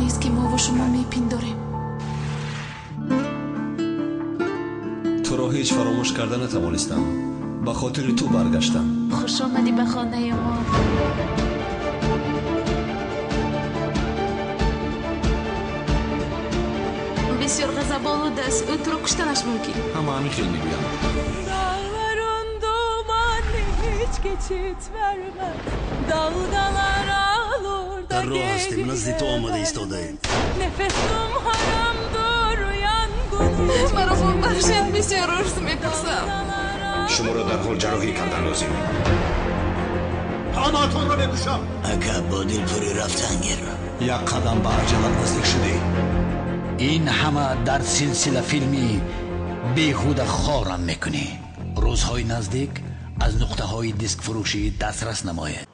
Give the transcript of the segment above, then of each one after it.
нест, ки мо ва шумо мепиндорем. Туро ҳеҷ фаромӯш карда натавонистам. Ба хотири ту баргаштам. Хуш омадӣ ба хонаи мо. Бисёр ғазаболуд аст. Ӯ туро куштанаш мумкин. Ҳама ҳамин хел мегӯянд. Dağların dumanı hiç geçit vermez. Dalgalar alır da Дар роҳ ҳастем, назди ту омада истодаем. Nefesim haramdır yangın. Маро бубахшед, бисёр орзу метарсам. Шуморо дарҳол ҷарроҳӣ кардан лозим. Ҳамаатонро мекушам. Ака, бо дилпурӣ рафтан гир. Як қадам ба аҷалат наздик шудӣ. Ин ҳама дар силсила филми беҳуда хорам мекунӣ. Рӯзҳои наздик аз нуқтаҳои дискфурӯшӣ дастрас намоед.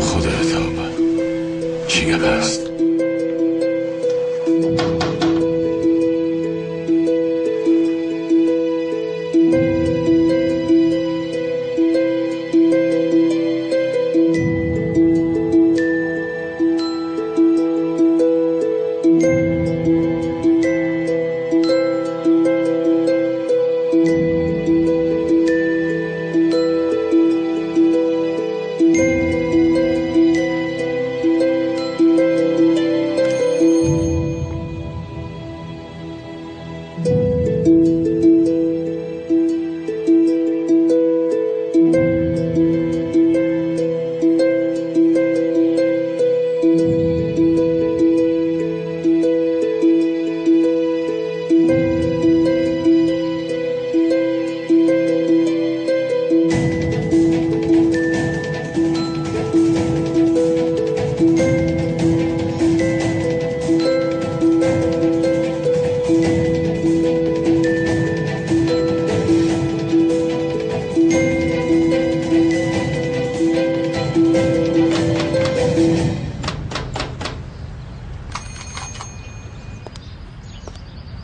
Худоё, тавба, чӣ гап аст?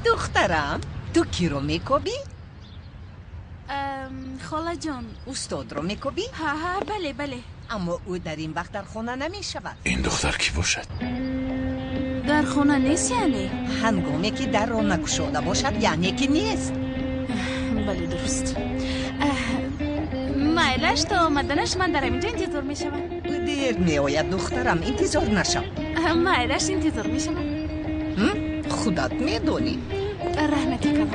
Духтарам, ту киро мекобӣ? Холаҷон. Устодро мекобӣ? Ҳа, бале, бале. Аммо ӯ дар ин вақт дар хона намешавад. Ин духтар кӣ бошад? Дар хона нест яъне? Ҳангоме ки дарро накушода бошад, яъне ки нест. Бале, дуруст. Майлаш, то омаданаш ман дар ҳаминҷо интизор мешавам. Ӯ дер меояд, духтарам, интизор нашав. Майлаш, интизор мешавам. Худат медонӣ. Раҳмати калон.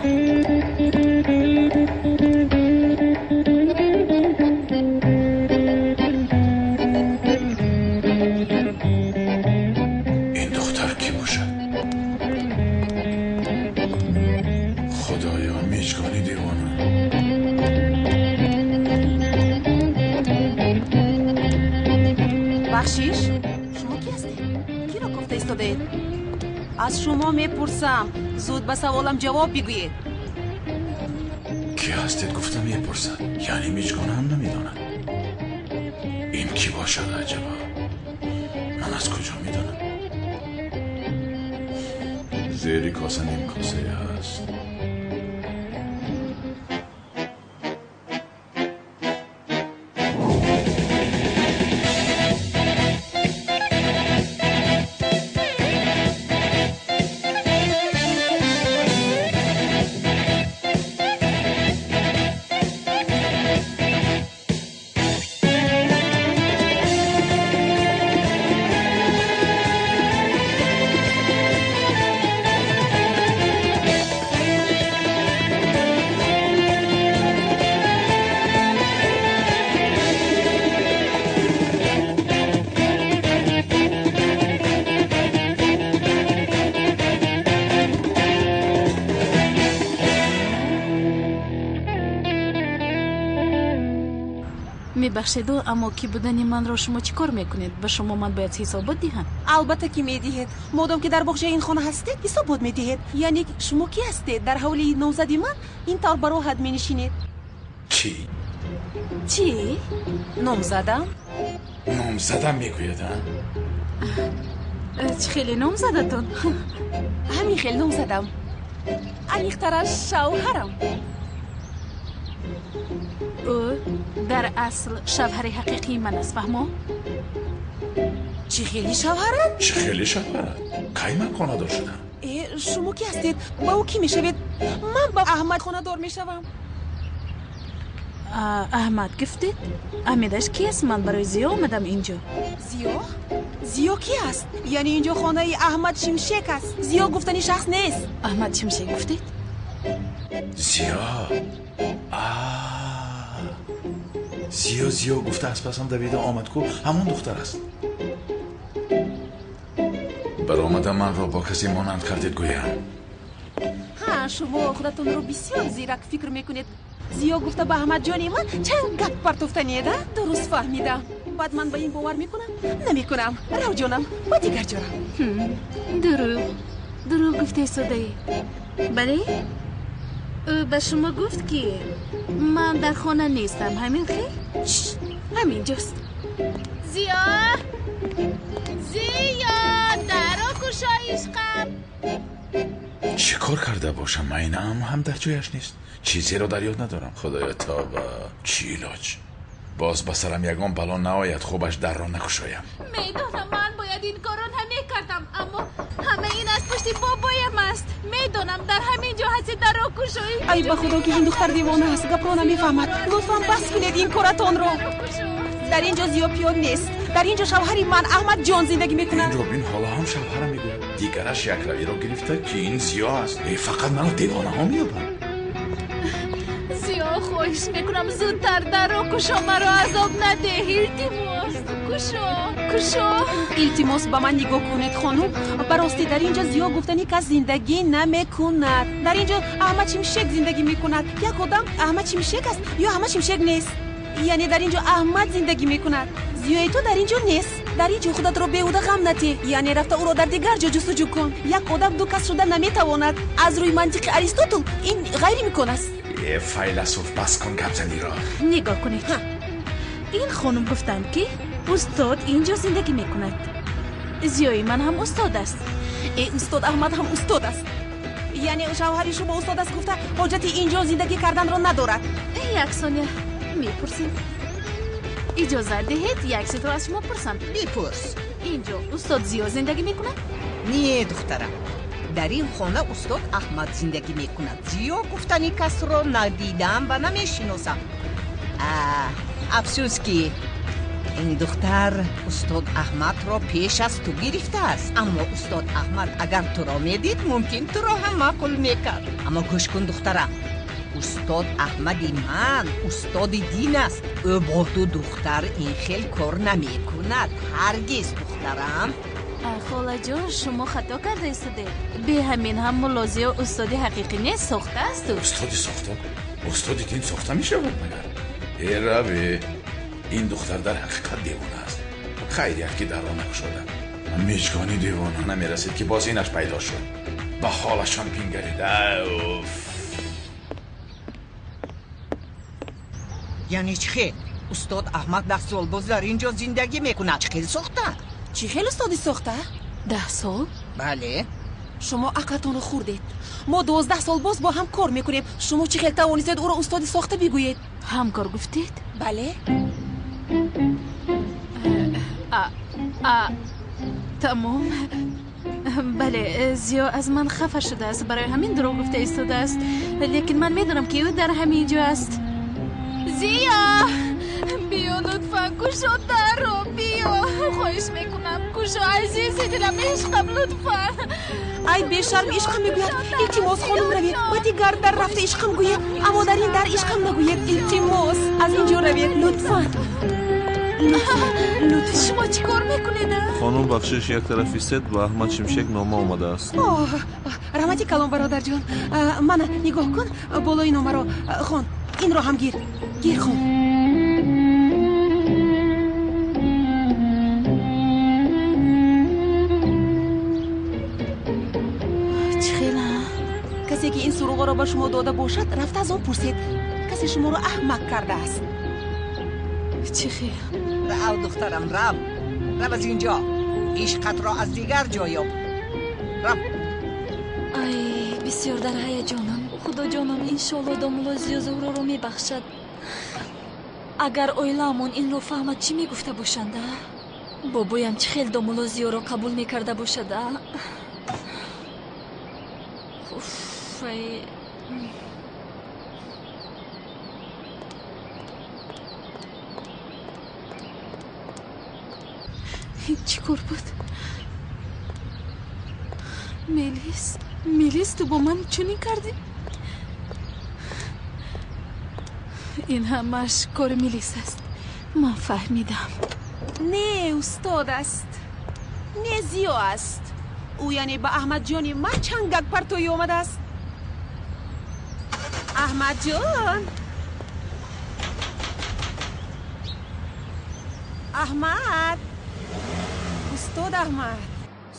Ин духтар кӣ бошад? Худоё, мижгони девона. Бахшиш, шумо кӣ ҳастед? Киро кофта истодаед? Аз шумо мепурсам, зуд ба саволам ҷавоб бигӯед. Кӣ ҳастед гуфта мепурсад, яъне мижгона ҳам намедонад. Ин кӣ бошад аҷаба? Ман аз куҷо медонам? Зери коса ним косае ҳаст. Мебахшеду, аммо ки будани манро шумо чӣ кор мекунед? Ба шумо ман бояд ҳисобот диҳам? Албатта ки медиҳед. Модом ки дар боғчаи ин хона ҳастед, ҳисобот медиҳед. Яъне шумо ки ҳастед? Дар ҳавлии номзади ман ин тавр бароҳат менишинед. Чӣ? Чӣ? Номзадам? Номзадам мегӯяд, а? Чӣ хеле номзадатон? Ҳамин хел номзадам. Аниқтараш шавҳарам. Ӯ дар асл шавҳари ҳақиқии ман аст, фаҳмо? Чӣ хели шавҳарат? Чӣ хели шавҳарат? Кай ман хонадор шудам? Э, шумо ки ҳастед? Ба ӯ кӣ мешавед? Ман ба Аҳмад хонадор мешавам. Аҳмад гуфтед? Аҳмедаш ки аст? Ман барои Зиё омадам инҷо. Зиё? Зиё ки аст? Яъне инҷо хонаи Аҳмад Шимшек аст. Зиё гуфтани шахс нест. Аҳмад Шимшек гуфтед? Зиё? Зиё Зиё гуфта аз пасам давида омад ку ҳамон духтар аст. Баромада манро бо касе монанд кардед гӯям. Ҳа, шумо худатонро бисёр зирак фикр мекунед. Зиё гуфта ба Аҳмадҷони ман чанд гап партофтанед, а? Дуруст фаҳмидам. Баъд ман ба ин бовар мекунам? Намекунам. Рав ҷонам, ба дигар ҷо рав. Дурӯғ. Дурӯғ гуфта истодаӣ. Бале? Ӯ ба шумо гуфт ки ман дар хона нестам, ҳамин хел? Ҳамин ҷост. Зиё! Зиё! Даро кушо, ишқам! Чӣ кор карда бошам? Айнаам ҳам дар ҷояш нест. Чизеро дар ёд надорам. Худоё тоба, чӣ илоҷ? Боз ба сарам ягон бало наояд, хубаш дарро накушоям. Медонам, ман бояд ин корро намекардам, аммо ҳама ин аз пушти бобоям аст. Медонам, дар ҳамин ҷо ҳасти, дарро кушои. Ай ба худо ки ин духтар девона аст, гапро намефаҳмад. Лутфан бас кунед ин коратонро. Дар ин ҷо Зиё пиён нест. Дар ин ҷо шавҳари ман Аҳмадҷон зиндагӣ мекунад. Инро бин, ҳоло ҳам шавҳарам мегӯяд. Дигараш якравиро гирифта ки ин Зиё аст. Э, фақат маро девонаҳо меёбанд. Зиё, хоҳиш мекунам, зудтар дарро кушо, маро азоб надеҳ. Илтимос, кушо, кушо. Илтимос, ба ман нигоҳ кунед, хонум. Ба ростӣ дар ин ҷо Зиё гуфтани кас зиндагӣ намекунад. Дар ин ҷо Аҳмад Шимшек зиндагӣ мекунад. Як одам Аҳмад Шимшек аст ё Аҳмад Шимшек нест. Яъне дар ин ҷо Аҳмад зиндагӣ мекунад. Зиёи ту дар ин ҷо нест. Дар ин ҷо худатро беҳуда ғам натеҳ. Яъне рафта ӯро дар дигар ҷо ҷустуҷӯ кун. Як одам ду кас шуда наметавонад. Аз рӯи мантиқи Аристотл ин ғайриимкон аст. Э, файласуф, бас кун гапзаниро. Нигоҳ кунед. Ин хонум гуфтанд ки устод ин ҷо зиндагӣ мекунад. Зиёи ман ҳам устод аст. Э, устод Аҳмад ҳам устод аст. Яъне шавҳари шумо устод аст гуфта ҳоҷати ин ҷо зиндагӣ карданро надорад. Як сония мепурсем. Иҷозат диҳед як чизро аз шумо пурсам. Бипурс. Ин ҷо устод Зиё зиндагӣ мекунад? Не, духтарам. Дар ин хона устод Аҳмад зиндагӣ мекунад. Зиё гуфтани касро надидам ва намешиносам. Афсӯс ки ин духтар устод Аҳмадро пеш аз ту гирифтааст. Аммо устод Аҳмад агар туро медид, мумкин туро ҳам маъқул мекард. Аммо гӯш кун, духтарам. Устод Аҳмади ман устоди дин аст. Ӯ бо ту духтар ин хел кор намекунад. Ҳаргиз, духтарам. Холаҷон, шумо хато карда истодед. Бе ҳамин ҳам мулло Зиё устоди ҳақиқӣ нест, сохта аст ӯ. Устоди сохта? Устоди дин сохта мешавад магар? Э, раве, ин духтар дар ҳақиқат девона аст. Хайрият ки дарро накушода. Мижгони девона намерасид ки боз инаш пайдо шуд. Ба ҳолашон бингаред. Уф. Яъне чӣ хел? Устод Аҳмад 10 сол боз дар ин ҷо зиндагӣ мекунад. Чӣ хел сохта? Чӣ хел устоди сохта? 10 сол? Бале. Шумо ақлатонро хӯрдед. Мо 12 сол боз бо ҳам кор мекунем. Шумо чӣ хел тавонистед ӯро устоди сохта бигӯед? Ҳамкор гуфтед? Бале. Тамом. Бале, Зиё аз ман хафа шудааст. Барои ҳамин дурӯғ гуфта истодааст. Лекин ман медонам ки ӯ дар ҳамин ҷо аст. Зиё! Биё, лутфан, кушо дарро, биё. Хоҳиш мекунам, кушо, азизи дилам, ишқам, лутфан. Ай бешарм, ишқам мегӯяд. Илтимос, хонум, равед. Ба дигар дар рафта ишқам гӯед, аммо дар ин дар ишқам нагӯед. Илтимос, аз ин ҷо равед, лутфан. Лутфан, шумо чӣ кор мекунед? Хонум, бахшиш, як тараф истед, ба Аҳмад Шимшек нома омадааст. Раҳмати калон, бародарҷон. Мана нигоҳ кун, болои номаро хон. Инро ҳам гир. Гир, хон. маблағҳоро ба шумо дода бошад, рафта аз он пурсед. Касе шуморо аҳмақ кардааст. Чӣ хел? Рав, духтарам, рав. Рав аз инҷо. Ишқатро аз дигар ҷо ёб. Рав. Ай, бисёр дар ҳаяҷонам. Худоҷонам, иншоалло домулло Зиё Зуҳроро мебахшад. Агар оилаамон инро фаҳмад, чӣ мегуфта бошанд, а? Бобоям чӣ хел домулло Зиёро қабул мекарда бошад, а? Уф, ай. Ин чӣ кор буд? Мелис, Мелис, ту бо ман чунин кардӣ? Ин ҳамааш кори Мелис аст. Ман фаҳмидам. Не, устод аст. Не, Зиё аст. Ӯ яъне ба Аҳмадҷони ман чангак партоӣ омадааст. Аҳмадҷон! Аҳмад! Устод Аҳмад!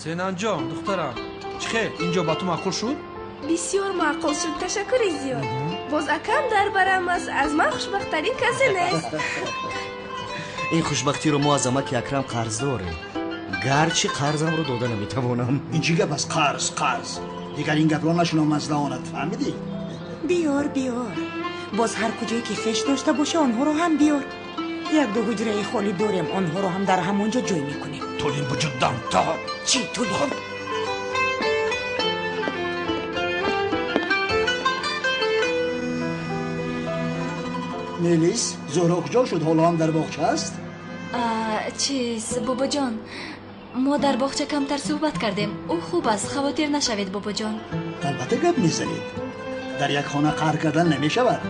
Сенанҷон, духтарам, чӣ хел, инҷо ба ту маъқул шуд? Бисёр маъқул шуд, ташаккури зиёд. Боз акам дар барам аст, аз ман хушбахттарин касе нест. Ин хушбахтиро мо аз амаки Акрам қарз дорем. Гарчи қарзамро дода наметавонам. Ин чӣ гап аст? Қарз, қарз. Дигар ин гапро нашунавам аз даҳонат, фаҳмидӣ? Биёр, биёр. Боз ҳар куҷое ки хеш дошта боша, онҳоро ҳам биёр. Як ду ҳуҷраи холӣ дорем, онҳоро ҳам дар ҳамон ҷо ҷой мекунем. Тулин буҷуддам та. Чӣ тулин? Мелис, Зуҳро куҷо шуд? Ҳоло ҳам дар боғча аст? Чиз, бобоҷон, мо дар боғча камтар суҳбат кардем. Ӯ хуб аст, хавотир нашавед, бобоҷон. Албатта гап мезанед. Дар як хона қаҳр кардан намешавад.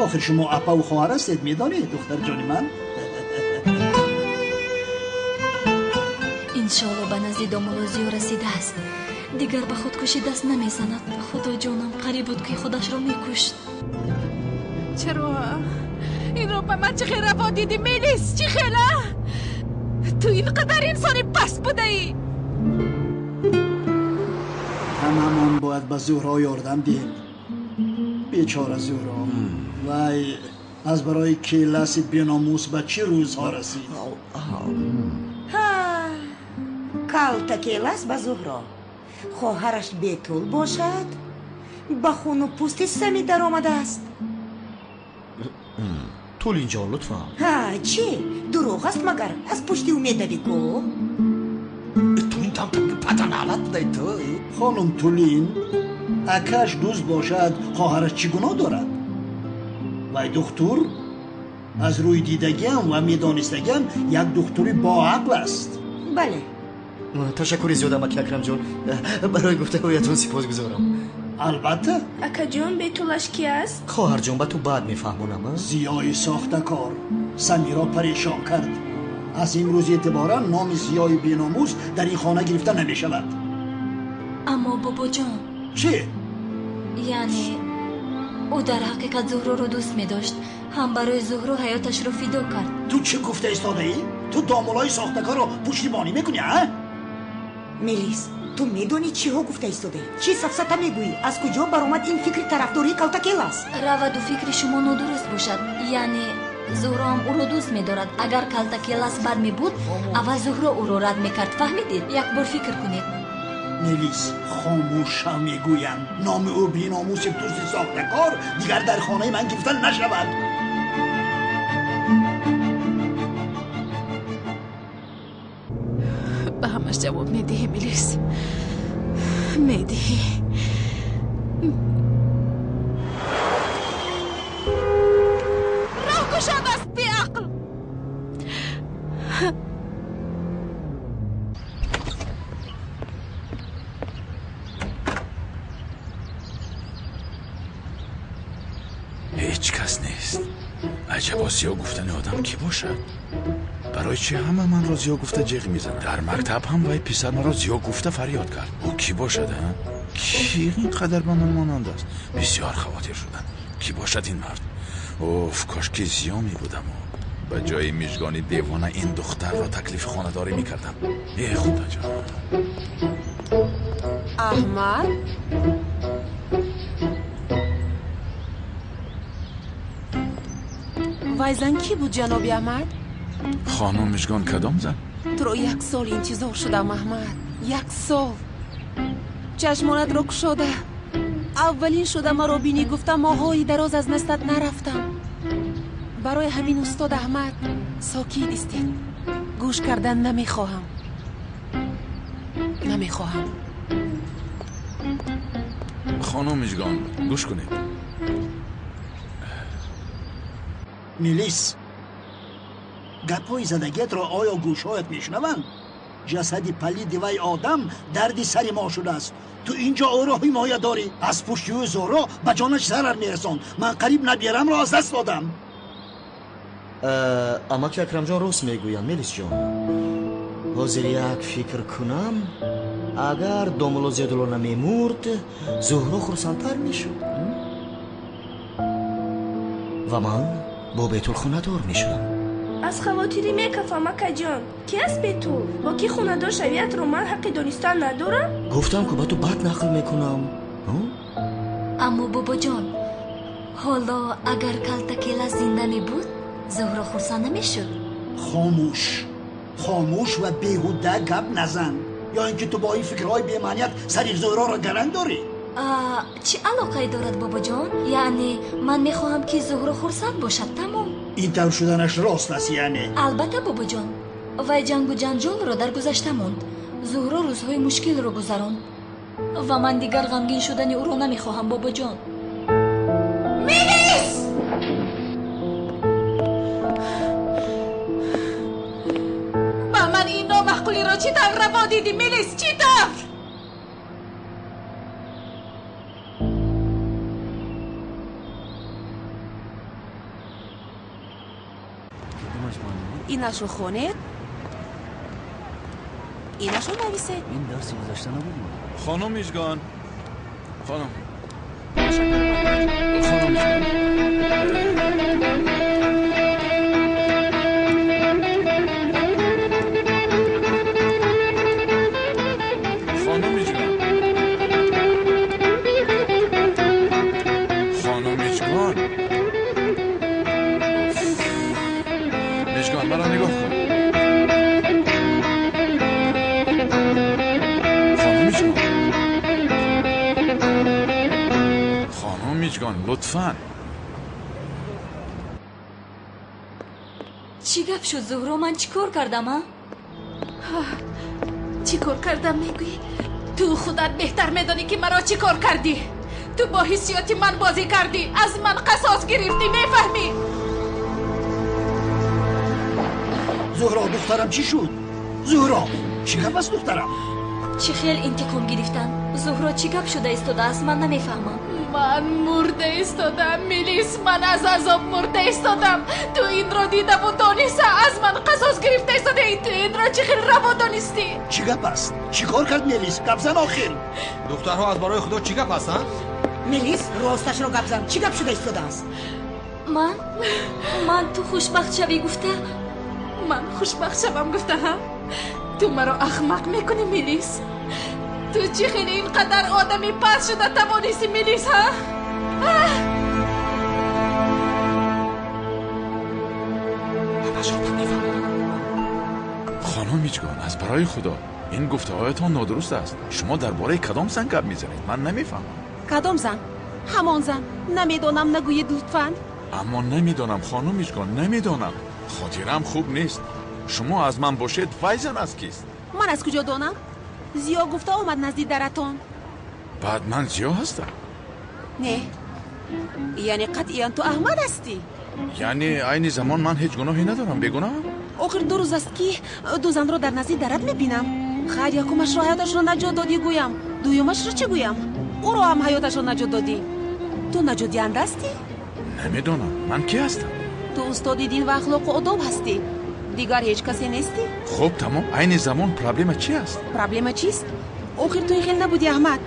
Охир шумо апаву хоҳар ҳастед, медонед, духтарҷони ман? Иншоалло ба назди домулло Зиё расидааст. Дигар ба худкушӣ даст намезанад. Худоҷонам, қариб буд ки худашро мекушт. Чаро инро ба ман чӣ хел раво дидӣ, Мелис? Чӣ хел, а? Ту ин қадар инсони паст будаӣ. Ҳамамон бояд ба Зуҳро ёрдам диҳем. Бечора Зуҳро. Вай аз барои келаси беномус ба чӣ рӯзҳо расид? Ҳа, калта келас ба Зуҳро. Хоҳараш бетул бошад, ба хуну пӯсти сами даромадааст. Тулинҷон, лутфан. Ҳа, чӣ? Дурӯғ аст магар? Аз пушти ӯ медавӣ ку? Тулин там патаналат будай ту. Хонум Тулин, акаш дӯст бошад, хоҳараш чӣ гуноҳ дорад? Вай духтур аз рӯи дидагиам ва медонистагиам як духтури боақл аст. Бале. Ташаккури зиёд, амаки Акрамҷон. Барои гуфтаҳоятон сипосгузорам. Албатта. Акаҷон, бетулаш ки аст? Хоҳарҷон, ба ту баъд мефаҳмонам. Зиёи сохтакор Самиро парешон кард. Аз имрӯз эътиборан номи Зиёи беномус дар ин хона гирифта намешавад. Аммо бобоҷон. Чӣ? Яъне ӯ дар ҳақиқат Зуҳроро дӯст медошт. Ҳам барои Зуҳро ҳаёташро фидо кард. Ту чӣ гуфта истодаӣ? Ту домулои сохтакорро пуштибонӣ мекунӣ, а? Мелис, ту медонӣ чиҳо гуфта истодаӣ? Чӣ сафсата мегӯӣ? Аз куҷо баромад ин фикри тарафдории калтакелас? Раваду фикри шумо нодуруст бошад. Яъне Зуҳроам ӯро дӯст медорад. Агар калтакелас бад мебуд, аввал Зуҳро ӯро рад мекард. Фаҳмидед? Як бор фикр кунед. Мелис, хомӯш шав, мегӯям. Номи ӯ беномуси дузди сохтакор дигар дар хонаи ман гирифта нашавад. Ба ҳамаш ҷавоб медиҳӣ, Мелис, медиҳӣ. Роҳ кушод аст, беақл. Ҳеҷ кас нест. Аҷабо Зиё гуфтани одам кӣ бошад? Барои чӣ ҳама манро Зиё гуфта ҷиғ мезанад? Дар мактаб ҳам вай писар маро Зиё гуфта фарёд кард. Ӯ кӣ бошад, а? Кӣ ин қадар ба ман монанд аст? Бисёр хавотир шудам. Кӣ бошад ин мард? Уф, кошки Зиё мебудаму ба ҷои мижгони девона ин духтарро таклифи хонадорӣ мекардам. Э, худоҷон. Аҳмад? Вай зан кӣ буд, ҷаноби Аҳмад? Хонум Мижгон, кадом зан? Туро як сол интизор шудам, Аҳмад, як сол. Чашмонатро кушода аввалин шуда маро бинӣ гуфта моҳҳои дароз аз наздат нарафтам. Барои ҳамин, устод Аҳмад, сокит истед. Гӯш кардан намехоҳам, намехоҳам. Хонум Мижгон, гӯш кунед. Милис, гапҳои задагиятро оё гӯшҳоят мешунаванд? Ҷасади палиди вай одам дарди сари мо шудааст. Ту инҷо ӯро ҳимоя дорӣ. Аз пушти ӯ Зуҳро ба ҷонаш зарар мерасонд. Ман қариб наберамро аз даст додам. Амаки Акрамҷон рост мегӯянд, Мелисҷон. Ҳозир як фикр кунам, агар домулло Зиёдулло намемурд, Зуҳро хурсандтар мешуд ва ман бо Бетул хонадор мешудам. Аз хавотирӣ мекафам, акаҷон. Ки аст Бетул? Бо кӣ хонадор шавиятро ман ҳаққи донистан надорам? Гуфтам, ку ба ту бад нақл мекунам. Аммо, бобоҷон, ҳоло агар калтакела зинда мебуд, Зуҳро хурсанд намешуд. Хомӯш, хомӯш ва беҳуда гап назан. Ё ин ки ту бо ин фикрҳои бемаъният сари Зуҳроро гаранг дорӣ? Чӣ алоқае дорад, бобоҷон? Яъне ман мехоҳам, ки Зуҳро хурсанд бошад, тамом. Ин тавр шуданаш рост аст, яъне? Албатта, бобоҷон. Вай ҷангу ҷанҷолро дар гузашта монд. Зуҳро рӯзҳои мушкилро гузаронд ва ман дигар ғамгин шудани ӯро намехоҳам, бобоҷон. Милис! Ба ман ин номаъқулиро чӣ тавр раво дидӣ, Милис? Чӣ тавр? Инашро хонед, инашро нависед. Ин дарси гузашта набуд? Хонум Мижгон, хонум, хонум Мижгон. Хонум Мижгон, хонум Мижгон. Мижгон, маро нигоҳ кун. Хонум Мижгон, хонум Мижгон, лутфан. Чӣ гап шуд, Зуҳро? Ман чӣ кор кардам, а? Чӣ кор кардам мегӯӣ? Ту худат беҳтар медонӣ, ки маро чӣ кор кардӣ. Ту бо ҳиссиёти ман бозӣ кардӣ, аз ман қасос гирифтӣ, мефаҳмӣ? Зуҳро, духтарам, чӣ шуд? Зуҳро, чӣ гап аст, духтарам? Чӣ хел интиқом гирифтан? Зуҳро, чӣ гап шуда истодааст? Ман намефаҳмам. Ман мурда истодам, Милис. Ман аз азоб мурда истодам. Ту инро дидаву дониста аз ман қасос гирифта истодаӣ. Ту инро чӣ хел раво донистӣ? Чӣ гап аст? Чӣ кор кард Мелис? Гап зан охир. Духтарҳо, аз барои Худо, чӣ гап аст, а? Мелис, росташро гап зан. Чӣ гап шуда истодааст? Ман ту хушбахт шавӣ гуфта. Ман хушбахт шавам гуфта, ҳа? Ту маро ахмақ мекунӣ, Мелис. Ту чӣ хеле ин қадар одами паст шуда тавонистӣ, Мелис, ҳа? Хонум Мижгон, аз барои Худо, ин гуфтаҳоятон нодуруст аст. Шумо дар бораи кадом зан гап мезанед? Ман намефаҳмам. Кадом зан? Ҳамон зан. Намедонам, нагӯед, лутфан. Аммо намедонам, хонум Мижгон, намедонам. Хотираам хуб нест. Шумо аз ман бошед, вай зан аз кист? Ман аз куҷо донам? Зиё гуфта омад назди даратон. Баъд ман Зиё ҳастам? Не, яъне қатъиян ту Аҳмад ҳастӣ. Яъне айни замон ман ҳеҷ гуноҳе надорам, бегуноҳам? Охир ду рӯз аст, ки ду занро дар назди дарат мебинам. Хайр, якумашро ҳаёташро наҷот додӣ гӯям, дуюмашро чӣ гӯям? Ӯро ҳам ҳаёташро наҷот додӣ. Ту наҷотдиҳанда ҳастӣ? Намедонам, ман кӣ ҳастам? Ту устоди дин ва ахлоқу одоб ҳастӣ. Дигар ҳеҷ касе нестӣ. Хуб, тамом. Айни замон проблема чи аст? Проблема чист? Охир ту ин хел набудӣ, Аҳмад.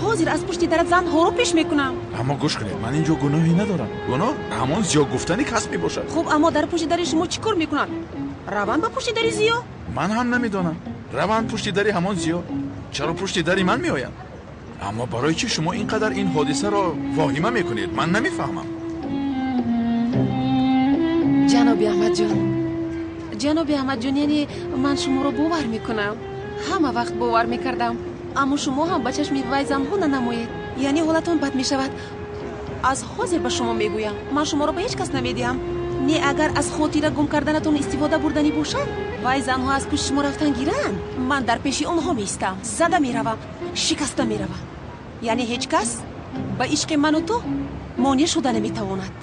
Ҳозир аз пушти дарат занҳоро пеш мекунам. Аммо гӯш кунед, ман инҷо гуноҳе надорам. Гуноҳ ҳамон Зиё гуфтани кас мебошад. Хуб, аммо дар пушти дари шумо чӣ кор мекунанд? Раванд ба пушти дари Зиё? Ман ҳам намедонам. Раванд пушти дари ҳамон Зиё. Чаро пушти дари ман меоянд? Аммо барои чӣ шумо ин қадар ин ҳодисаро воҳима мекунед? Ман намефаҳмам. Ҷаноби Аҳмадҷон, ҷаноби Аҳмадҷон, яъне ман шуморо бовар мекунам, ҳама вақт бовар мекардам, аммо шумо ҳам ба чашми вай занҳо нанамоед, яъне ҳолатон бад мешавад. Аз ҳозир ба шумо мегӯям, ман шуморо ба ҳеҷ кас намедиҳам. Не, агар аз хотира гум карданатон истифода бурданӣ бошад, вай занҳо аз пушти шумо рафтан гиранд, ман дар пеши онҳо меистам, зада меравам, шикаста меравам. Яъне ҳеҷ кас ба ишқи ману ту монеъ шуда наметавонад.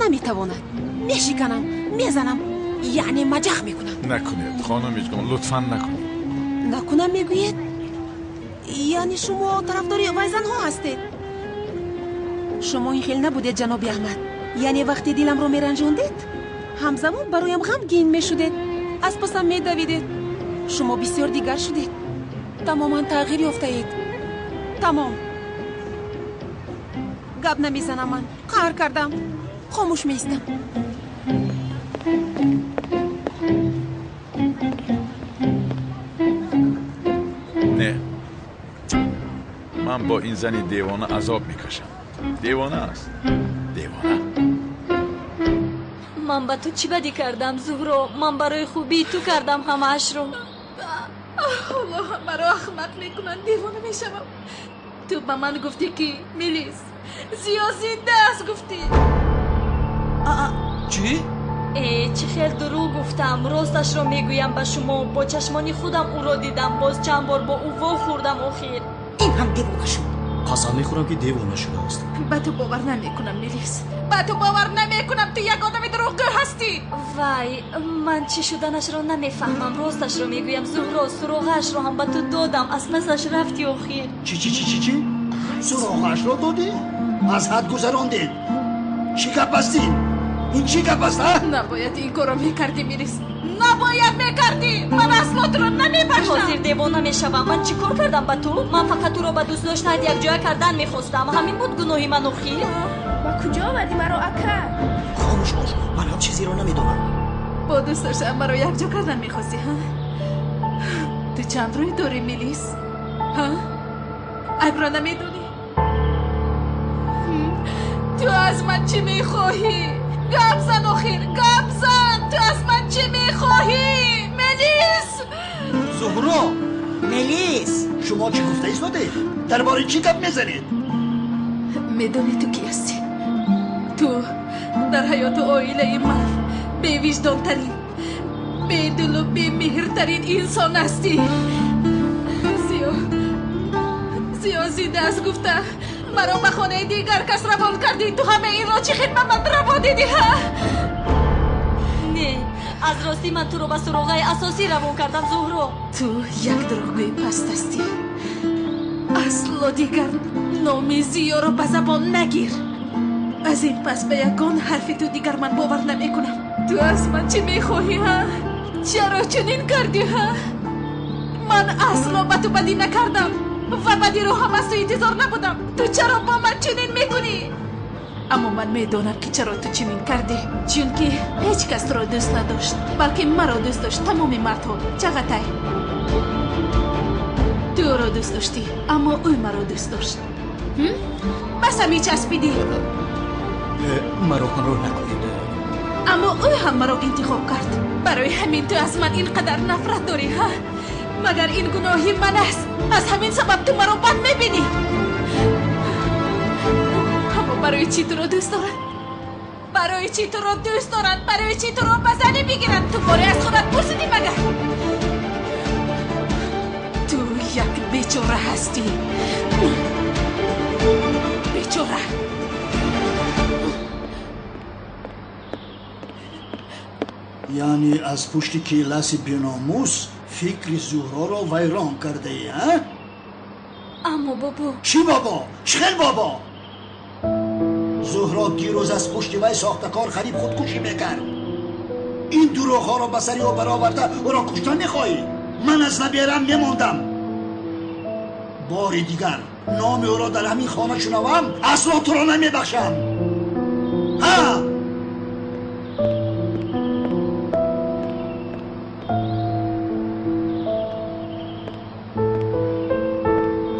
Наметавонад. Мешиканам, мезанам, яъне маҷах мекунам. Накунед, хонум Мижгон, лутфан накунед. Накунам мегӯед? Яъне шумо тарафдори вай занҳо ҳастед? Шумо ин хел набудед, ҷаноби Аҳмад. Яъне вақте диламро меранҷондед, ҳамзамон бароям ғамгин мешудед, аз пасам медавидед. Шумо бисёр дигар шудед, тамоман тағйир ёфтаед. Тамом. Гап намезанам ман, қаҳр кардам, хомӯш меистам. Не, ман бо ин зани девона азоб мекашам. Девона аст, девона. Ман ба ту чӣ бадӣ кардам, Зуҳро? Ман барои хубии ту кардам ҳамаашро. Аллоҳ, маро ахмақ мекунанд, девона мешавам. Ту ба ман гуфтӣ, ки Мелис Зиё зинда аст, гуфтӣ. Чӣ? Э, чӣ хел дурӯғ гуфтам. Росташро мегӯям ба шумо, бо чашмони худам ӯро дидам, боз чанд бор бо ӯ вохӯрдам охир. Ин ҳам девона шуд. Қасам мехӯрам, ки девона шудааст. Ба ту бовар намекунам, Мелис, ба ту бовар намекунам. Ту як одами дурӯғгӯ ҳастӣ. Вай, ман чӣ шуданашро намефаҳмам. Росташро мегӯям, Зуҳро, суроғаашро ҳам ба ту додам, аз пасаш рафти охир. Чӣ, чӣ, чӣ, чӣ, чӣ? Суроғаашро додӣ? Аз ҳад гузарондед. Чӣ гап аст ин? Ин чӣ гап аст, а? Набояд ин корро мекардӣ, Мелис, набояд мекардӣ. Ман асло туро намебахшам. Ҳозир девона мешавам. Ман чӣ кор кардам ба ту? Ман фақат туро ба дӯст доштаат якҷоя кардан мехостам. Ҳамин буд гуноҳи ман охир. Ба куҷо овардӣ маро, ака? Хомӯш бош, ман ҳам чизеро намедонам. Бо дӯст доштаам маро якҷо кардан мехостӣ, ҳа? Ту чанд рӯй дорӣ, Мелис? Ҳа? Айбро намедонӣ? Ту аз ман чӣ мехоҳӣ? Гап зан охир, гап зан! Ту аз ман чӣ мехоҳӣ? Мелис! Зуҳро! Мелис! Шумо чӣ гуфта истодед? Дар бораи чӣ гап мезанед? Медонӣ ту кӣ ҳастӣ? Ту дар ҳаёту оилаи ман бевиҷдонтарин, бедилу бемеҳртарин инсон ҳастӣ. Зиё, Зиё зинда аст гуфта маро ба хонаи дигар кас равон кардӣ. Ту ҳамаи инро чӣ хел ба ман раво дидӣ, ҳа? Не, аз ростӣ ман туро ба суроғаи асосӣ равон кардам, Зуҳро. Ту як дурӯғгӯи паст ҳастӣ. Асло дигар номи Зиёро ба забон нагир. Аз ин пас ба ягон ҳарфи ту дигар ман бовар намекунам. Ту аз ман чӣ мехоҳӣ, ҳа? Чаро чунин кардӣ, ҳа? Ман асло ба ту бадӣ накардам ва бадиро ҳам аз ту интизор набудам. Ту чаро бо ман чунин мекунӣ? Аммо ман медонам, ки чаро ту чунин кардӣ. Чунки ҳеҷ кас туро дӯст надошт, балки маро дӯст дошт. Тамоми мардҳо. Чағатай, ту ӯро дӯст доштӣ, аммо ӯ маро дӯст дошт. Бас мечаспидӣ. Маро ҳамроҳ накунед. Аммо ӯ ҳам маро интихоб кард. Барои ҳамин ту аз ман ин қадар нафрат дорӣ, ҳа? Магар ин гуноҳи ман аст? Аз ҳамин сабаб ту маро бад мебинӣ. Аммо барои чӣ туро дӯст доранд? Барои чӣ туро дӯст доранд? Барои чӣ туро ба занӣ бигиранд? Ту боре аз худат пурсидӣ магар? Ту як бечора ҳастӣ. Бечора. Яъне аз пушти келаси беномус фикри Зуҳроро вайрон кардаӣ, а? Аммо бобо. Чӣ бобо? Чӣ хел бобо? Зуҳро дирӯз аз пушти вай сохтакор қариб худкушӣ мекард. Ин дурӯғҳоро ба сари ӯ бароварда ӯро куштан мехоҳӣ? Ман аз наберам мемондам. Бори дигар номи ӯро дар ҳамин хона шунавам, асло туро намебахшам. Ҳа!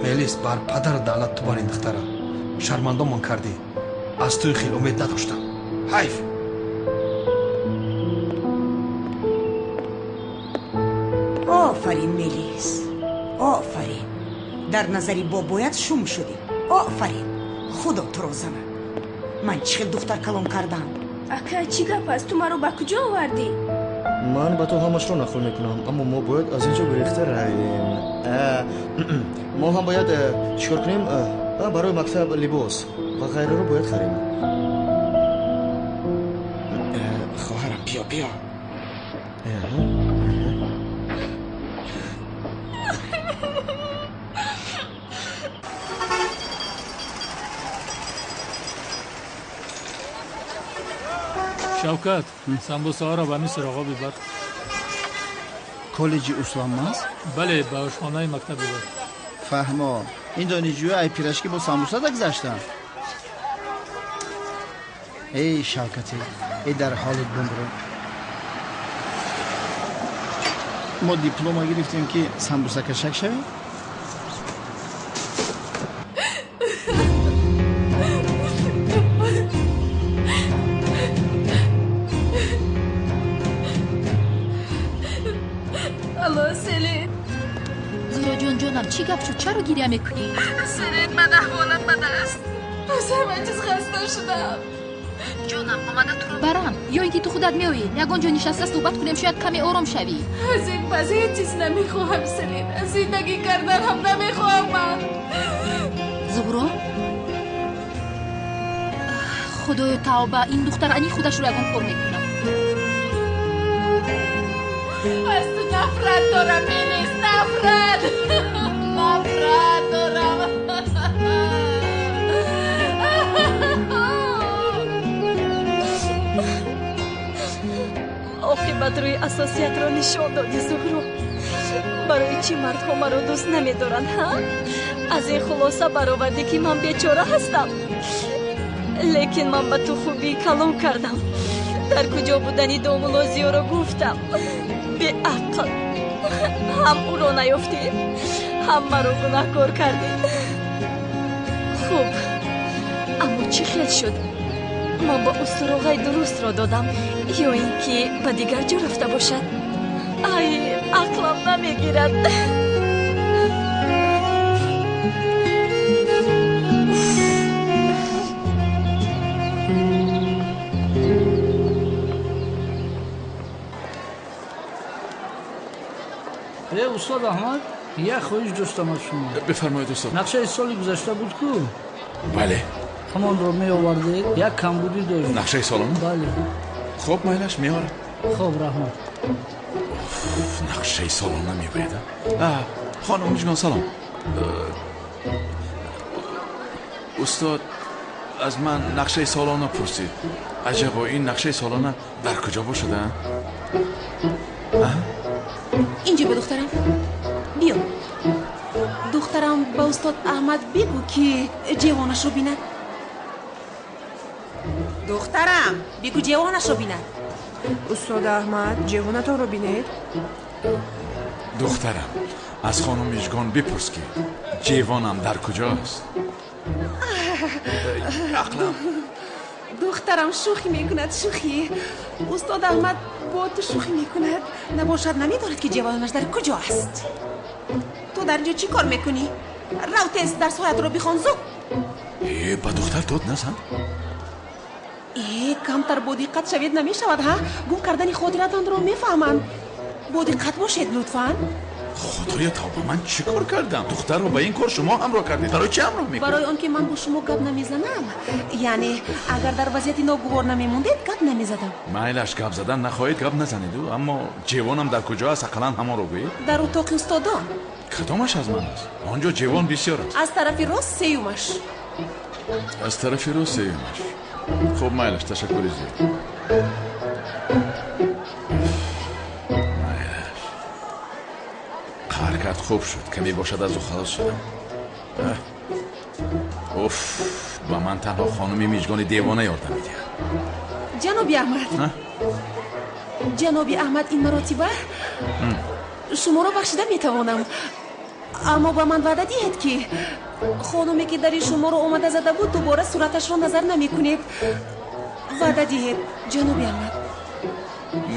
Мелис, бар падар давлат ту бар ин духтара шармандомон кардӣ. Аз туи хел умед надоштам. Ҳайф. Офарин, Мелис, офарин. Дар назари бобоят шум шудӣ. Офарин, худо туро занад. Ман чӣ хел духтар калон кардам. Ака, чӣ гап аст? Ту маро ба куҷо овардӣ? Ман ба ту ҳамашро нақл мекунам, аммо мо бояд аз ин ҷо гурехта равем. Мо ҳам бояд чӣ кор кунем? Барои мактаб либос ва ғайраро бояд харем. Хоҳарам, биё, биё. Шавкат, самбусаҳоро ба миср оғо бибар. Коллеҷи Усламаз? Бале, ба ошхонаи мактаб бибар. Фаҳмо, ин донишҷӯи ай пирашки бо самбуса дагзаштанд. Эй Шавкатӣ, эй дар ҳолат бумбро. Мо диплома гирифтем ки самбусакашак шавем? Алло, Селин. Зуҳроҷон, ҷонам, чӣ гап шуд? Чаро гиря мекунӣ? Селин, ман аҳволам бад аст. Аз ҳама чиз хаста шудам. Ҷонам, омада туро барам ё ин ки ту худат меоӣ? Ягон ҷо нишаста суҳбат кунем, шояд каме ором шавӣ. Аз ин пас ҳеҷ чиз намехоҳам, Селин. Аз зиндагӣ кардан ҳам намехоҳам ман. Зуҳро, худоё тавба, ин духтар ани худашро ягон кор мекунад. Аз ту нафрат дорам, Мелис, нафрат. Нафрат дорам. Оқибат рӯи асосиятро нишон додӣ, Зуҳро. Барои чӣ мардҳо маро дӯст намедоранд, ҳа? Аз ин хулоса баровардӣ, ки ман бечора ҳастам. Лекин ман ба ту хубии калон кардам. Дар куҷо будани домулло Зиёро гуфтам. Беақл, ҳам ӯро наёфтӣ, ҳам маро гунаҳкор кардӣ. Хуб, аммо чӣ хел шуд? Ман ба ӯ суроғаи дурустро додам ё ин ки ба дигар ҷо рафта бошад? Ай, ақлам намегирад. Устод Аҳмад, як хоҳиш доштам аз шумо. Бифармоед, устод. Нақшаи соли гузашта буд ку? Бале. Ҳамонро меовардед, як камбудӣ дошт. Нақшаи солона? Бале. Хуб, майлаш, меорам. Хуб, раҳмат. Нақшаи солона мегӯяд? Хонум Мижгон, салом. Устод аз ман нақшаи солона пурсид. Аҷабо, ин нақшаи солона дар куҷо бошад, а? Инҷо ба духтарам. Биё. Духтарам, ба устод Аҳмад бигӯ, ки ҷевонашро бинад. Духтарам, бигӯ ҷевонашро бинад. Устод Аҳмад, ҷевонатонро бинед. Духтарам, аз хонум Мижгон бипурс, ки ҷевонам дар куҷост. Ақлам. Духтарам шӯхӣ мекунад, шӯхӣ. Устод Аҳмад бо ту шӯхӣ мекунад. Набошад, намедонад, ки ҷевонаш дар куҷо аст. Ту дар инҷо чӣ кор мекунӣ? Рав, тез дарсҳоятро бихон, зуд. Э, ба духтар дод назан. Э, камтар бо диққат шавед, намешавад, ҳа? Гум кардани хотиратонро мефаҳмам. Бо диққат бошед, лутфан. Худоя тавба, ман чӣ кор кардам? Духтарро ба ин кор шумо ҳамроҳ кардед. Барои чӣ ҳамроҳ мекунед? Барои он ки ман бо шумо гап намезанам. Яъне агар дар вазъияти ногувор намемондед, гап намезадам. Майлаш, гап задан нахоҳед, гап назанеду, аммо ҷевонам дар куҷо аст, ақаллан ҳамонро гӯед. Дар утоқи устодон. Кадомаш аз ман аст? Он ҷо ҷевон бисёр аст. Аз тарафи рост сеюмаш. Аз тарафи рост сеюмаш. Хуб, майлаш, ташаккури зиёд. Майлаш, ҳаракат хуб шуд, каме бошад аз ӯ халос шудам. Уф, ба ман танҳо хонуми Мижгони девона ёрдам медиҳад. Ҷаноби Аҳмад, ҷаноби Аҳмад, ин маротиба шуморо бахшида метавонам, аммо ба ман ваъда диҳед, ки хонуме, ки дари шуморо омада зада буд, дубора сураташро назар намекунед. Ваъда диҳед, ҷаноби Аҳмад.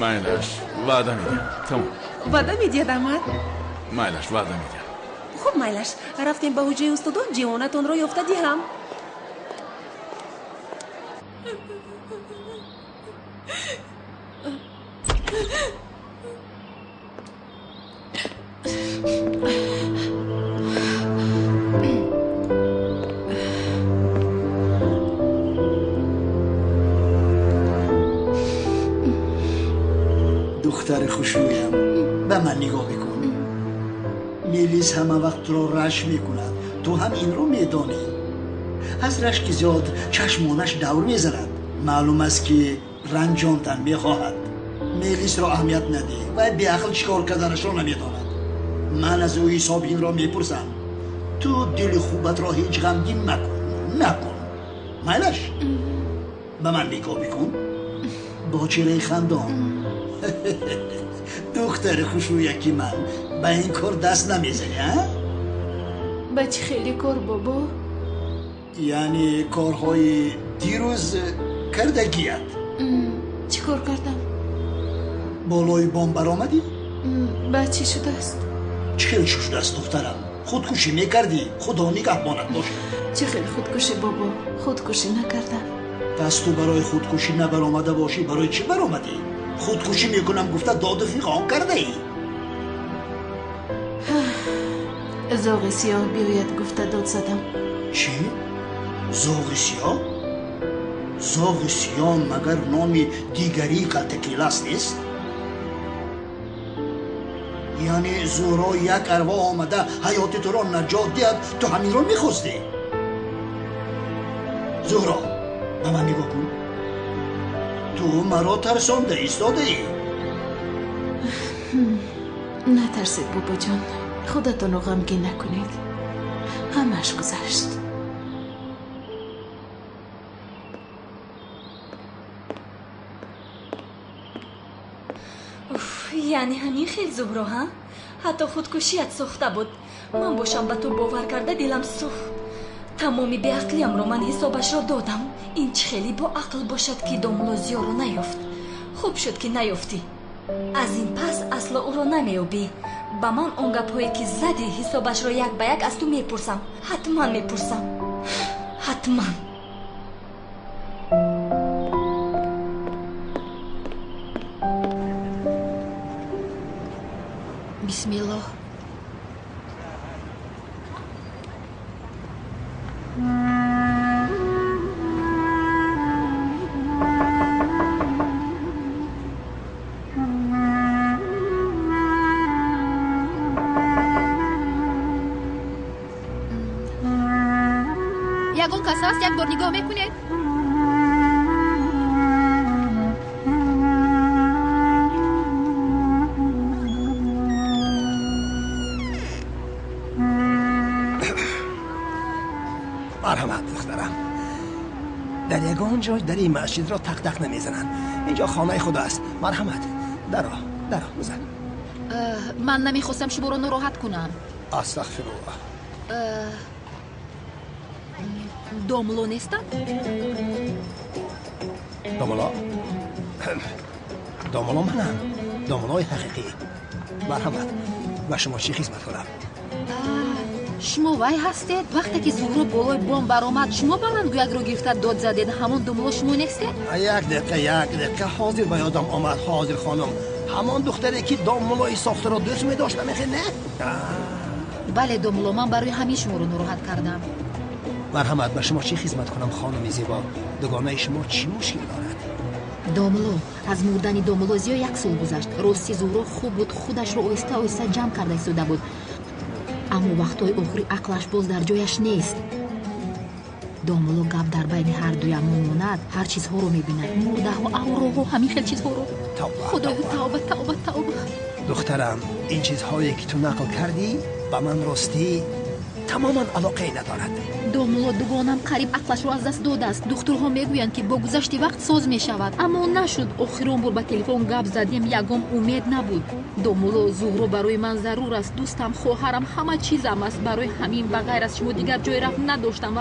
Майлаш, ваъда медиҳам. Тамом. Ваъда медиҳад, Аҳмад? Майлаш, ваъда медиҳам. Хуб, майлаш, рафтем ба ҳуҷраи устодон, ҷевонатонро ёфта диҳам. Духтари хушрӯям, ба ман нигоҳ бикун. Мелис ҳама вақт туро рашк мекунад, ту ҳам инро медонӣ. Аз рашки зиёд чашмонаш давр мезанад. Маълум аст, ки ранҷондан мехоҳад. Мелисро аҳамият надеҳ, вай беақл чӣ кор карданашро намедонад. Ман аз ӯ ҳисоби инро мепурсам. Ту дили хубатро ҳеҷ ғамгин макун, накун. Майлаш, ба ман нигоҳ бикун бо чеҳраи хандон. Духтари хушрӯяки ман, ба ин кор даст намезанӣ, а? Ба чӣ хеле кор, бобо? Яъне корҳои дирӯз кардагият. Чӣ кор кардам? Болои бом баромадӣ? Ба чӣ шудааст? Чӣ хел чӣ шудааст, духтарам? Худкушӣ мекардӣ, худо нигаҳбонат бошад. Чӣ хел худкушӣ, бобо? Худкушӣ накардам. Пас ту барои худкушӣ набаромада бошӣ, барои чӣ баромадӣ? Худкушӣ мекунам гуфта доду фиғон кардаӣ. Зоғи сиёҳ биёяд гуфта дод задам. Чӣ? Зоғи сиёҳ? Зоғи сиёҳ магар номи дигарии калтакилас нест? Яъне Зуҳро як арвоҳ омада ҳаёти туро наҷот диҳад, ту ҳаминро мехостӣ? Зуҳро, ба ман нигоҳ кун. Ту маро тарсонда истодаӣ. Натарсед, бобоҷон, худатонро ғамгин накунед. Ҳамааш гузашт. Яъне ҳамин хел, Зуҳро, ҳа? Ҳатто худкушият сохта буд. Ман бошам ба ту бовар карда дилам сӯхт. Тамоми беақлиямро ман ҳисобашро додам. Ин чӣ хеле бо ақл бошад, ки домулло Зиёро наёфт. Хуб шуд, ки наёфтӣ. Аз ин пас асло ӯро намеёбӣ. Ба ман он гапҳое ки задӣ, ҳисобашро як ба як аз ту мепурсам. Ҳатман мепурсам, ҳатман. Бисмиллоҳ. Ягон кас ҳаст, як бор нигоҳ мекунед? Марҳамат, духтарам. Дар ягон ҷой дари масҷидро тақ-тақ намезананд. Инҷо хонаи худо аст. Марҳамат, даро, даро бизан. Ман намехостам шуморо нороҳат кунам. Астағфируллоҳ. Домло нестанд? Домло? Домло манам. Домлои ҳақиқӣ. Марҳамат, ба шумо чӣ хизмат кунам? Шумо вай ҳастед? Вақте ки Зуҳро болои бом баромад, шумо баландгӯякро гирифта дод задед. Ҳамон домло шумо нестед? Як дақиқа, як дақиқа, ҳозир ба ёдам омад. Ҳозир, хонум, ҳамон духтаре ки домлои сохтаро дӯст медошт, намехе, не? Бале, домло, ман барои ҳамин шуморо нороҳат кардам. Марҳамат, ба шумо чӣ хизмат кунам, хонуми зебо? Дугонаи шумо чӣ мушкил дорад? Домло, аз мурдани домло Зиё як сол гузашт. Рости Зуҳро хуб буд, худашро оҳиста оҳиста ҷамъ карда истода буд. Аммо вақтҳои охири ақлаш боз дар ҷояш нест. Домло, гап дар байни ҳар дуямон монад, ҳар чизҳоро мебинад. Мурдаҳо, авроҳо, ҳамин хел чизҳоро. Худоё, тавба, тавба, тавба. Духтарам, ин чизҳое ки ту нақл кардӣ, ба ман ростӣ тамоман алоқае надорад. Домулло, дугонам қариб ақлашро аз даст додааст. Духтурҳо мегӯянд, ки бо гузашти вақт соз мешавад, аммо нашуд. Охирон бор ба телефон гап задем, ягон умед набуд. Домулло, Зуҳро барои ман зарур аст. Дӯстам, хоҳарам, ҳама чизам аст. Барои ҳамин ба ғайр аз шумо дигар ҷой рафт надоштам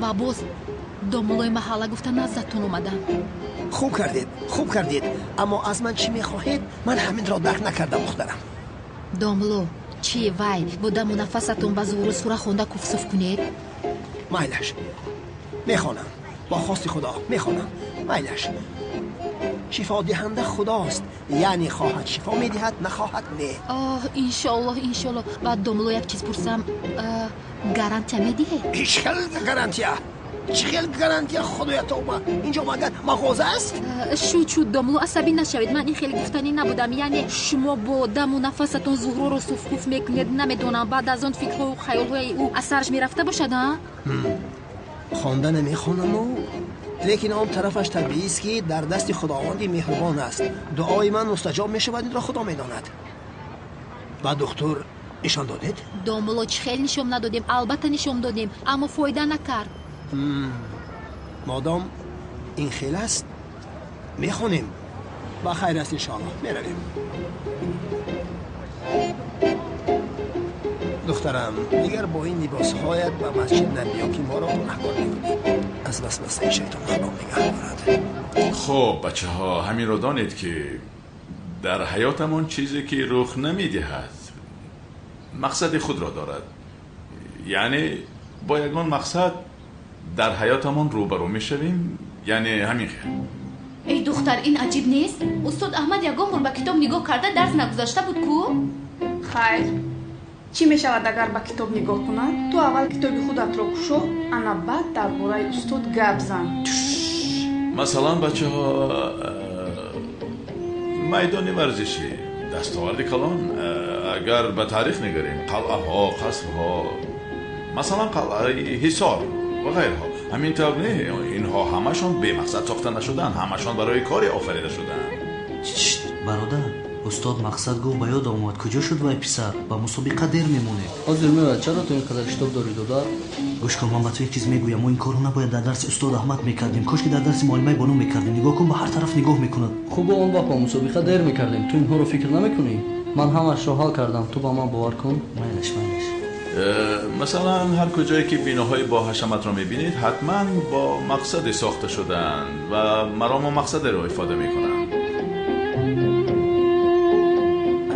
ва боз домуллои маҳалла гуфта наздатон омадам. Хуб кардед, хуб кардед, аммо аз ман чӣ мехоҳед? Ман ҳаминро дарк накардам, духтарам. Домло, чӣ вай бо даму нафасатон ба Зуҳро сура хонда куфсуф кунед? Майлаш, мехонам, бо хости Худо мехонам. Майлаш, шифодиҳанда Худост, яъне хоҳад шифо медиҳад, нахоҳад не. Оҳ, иншоаллоҳ, иншоаллоҳ. Баъд домло як чиз пурсам, гарантия медиҳед? Ҳеҷ хел гарантия? Чӣ хел гарантия, худоя тавба? Инҷо магар мағоза аст? Шуд, шуд, домло, асабӣ нашавед. Ман ин хеле гуфтанӣ набудам. Яъне шумо бо даму нафасатон Зуҳроро суфкуф мекунед, намедонам, баъд аз он фикрҳою хаёлҳои ӯ аз сараш мерафта бошад, а? Хонда намехонаму, лекин он тарафаш табиист, ки дар дасти Худованди меҳрубон аст. Дуои ман мустаҷоб мешавад, инро Худо медонад. Ба духтур нишон додед? Домло, чӣ хел нишон надодем? Албатта нишон додем, аммо фоида накард. Модом ин хел аст, мехонем. Ба хайр аст, иншоаллоҳ. Меравем. Духтарам, дигар бо ин либосҳоят ба масҷид набиё, ки моро гунаҳкор мекунӣ. Аз васвасаи шайтон Худо нигаҳ дорад. Хуб, бачаҳо, ҳаминро донед, ки дар ҳаётамон чизе ки рух намедиҳад, мақсади худро дорад. Яъне бо ягон мақсад дар ҳаётамон рӯбарӯ мешавем, яъне ҳамин хел. Эй духтар, ин аҷиб нест? Устод Аҳмад ягон бор ба китоб нигоҳ карда дарс нагузашта буд ку? Хайр, чӣ мешавад агар ба китоб нигоҳ кунад? Ту аввал китоби худатро кушо, ана баъд дар бораи устод гап зан. Масалан, бачаҳо, майдони варзишӣ дастоварди калон. Агар ба таърих нигарем, қалъаҳо, қасрҳо, масалан қалъаи Ҳисор ва ғайрҳо, ҳамин тавр не? Инҳо ҳамашон бемақсад сохта нашуданд, ҳамашон барои коре офарида шуданд. Бародар, устод мақсад гуфт, ба ёд омад. Куҷо шуд вай писар? Ба мусобиқа дер мемонед. Ҳозир меояд. Чаро ту ин қадар шитоб дорӣ, додар? Гӯш кун, ман ба ту як чиз мегӯям. Мо ин корро набояд дар дарси устод Аҳмад мекардем. Кош ки дар дарси муаллимаи Бону мекардем. Нигоҳ кун, ба ҳар тараф нигоҳ мекунад. Хуб, он вақт ба мусобиқа дер мекардем. Ту инҳоро фикр намекунӣ? Ман ҳамашро ҳал кардам, ту ба ман бовар кун. Майлаш, майлаш. Масалан, ҳар куҷое ки биноҳои бо ҳашаматро мебинед, ҳатман бо мақсаде сохта шудаанд ва марому мақсадеро ифода мекунанд.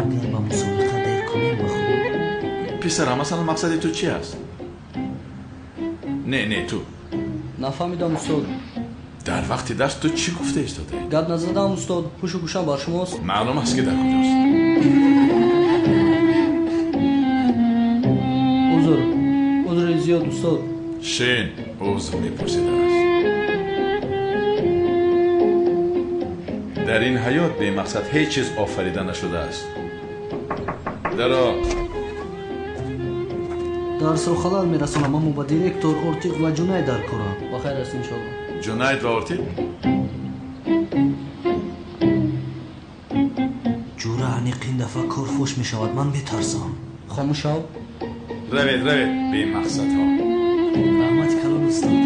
Агар ба мусобиқа дер кунем, ба хуб. Писарам, масалан, мақсади ту чи аст? Не, не, ту. Нафаҳмидам, устод. Дар вақти дарс ту чӣ гуфта истодаӣ? Гап назадам, устод. Ҳушу гӯшам бар шумост. Маълум аст, ки дар куҷост. Узр, узри зиёд, устод. Шин, узр мепурсидааст. Дар ин ҳаёт бемақсад ҳеҷ чиз офарида нашудааст. Даро. Дарсро халал мерасонам, аммо ба директор Ортиқ ва Ҷунайд дар корам. Ба хайр аст, иншоаллоҳ. Ҷунайд ва Ортиқ? Ҷура, аниқ ин дафъа кор фош мешавад, ман метарсам. Хомӯш шав. Равед, равед, бемақсадҳо. Раҳмати калон, устод.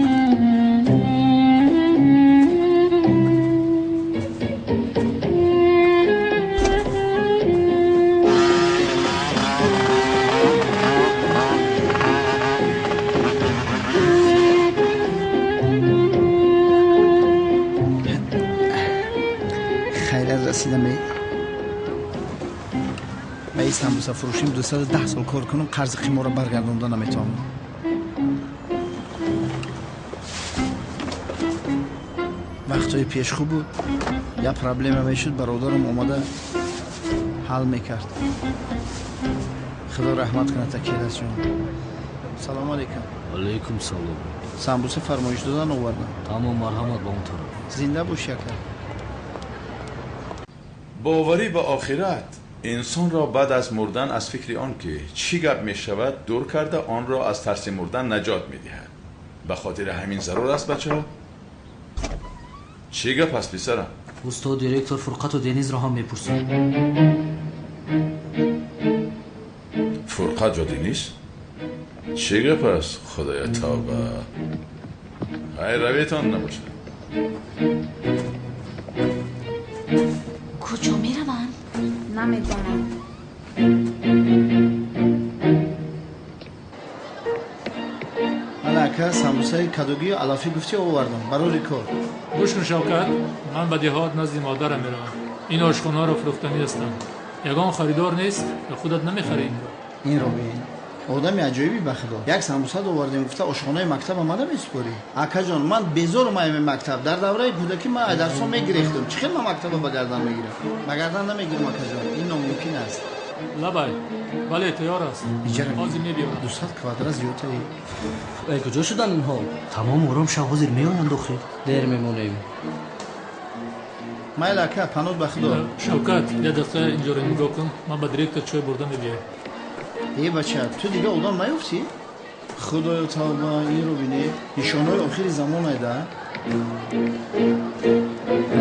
Хайрат расидам. Ба ин самбусафурӯшим 210 сол кор кунам, қарзи қиморро баргардонда наметавонам. Вақтҳои пеш хуб буд, як проблема мешуд, бародарам омада ҳал мекард. Худо раҳмат кунад Акиласҷон. Салому алайкум. Алайкум салом. Самбуса фармоиш додан овардам. Тамом, марҳамат ба он тараф. Зинда бош, ака. Боварӣ ба охират инсонро баъд аз мурдан аз фикри он ки чӣ гап мешавад дур карда, онро аз тарси мурдан наҷот медиҳад. Ба хотири ҳамин зарур аст, бачаҳо. Чӣ гап аст, писарам? Устод, директор Фурқату Денизро ҳам мепурсад. Фурқат ва Дениз? Чӣ гап аст? Худоя тавба. Хайр, равитон набошад. Куҷо мераванд? Намедонам. Ман ака Самбусаи кадугию алафӣ гуфтӣ овардам барои кор. Гӯш кун, Шавкат, ман ба деҳот назди модарам меравам. Ин ошхонаро фурӯхтанӣ ҳастам. Ягон харидор нест ё худат намехарӣ инро? Инро бин, одами аҷоибӣ, ба худо. Як самбуса овардем, гуфта ошхонаи мактаб омада месупорӣ. Акаҷон, ман безорум аями мактаб. Дар давраи кӯдакӣ ман ай дарсҳо мегирехтам. Чӣ хел ман мактаба ба гардан мегирам? Ба гардан намегирам, акаҷон, ин номумкин аст. Лабай, бале, тайёр аст. Ҳозир мебиёрам. 200 квадрат зиёдтаи. Эй, куҷо шуданд инҳо? Тамом, ором шав, ҳозир меоянд охир. Дер мемонем. Майли, ака, паноҳ ба худо. Шавкат, як дақиқа инҷоро нигоҳ кун. Ман ба директор чой бурда мебиёям. Э, бача, ту дига одам наёфтӣ? Худоё, тавба, инро бине, нишонаҳои охири замон айда.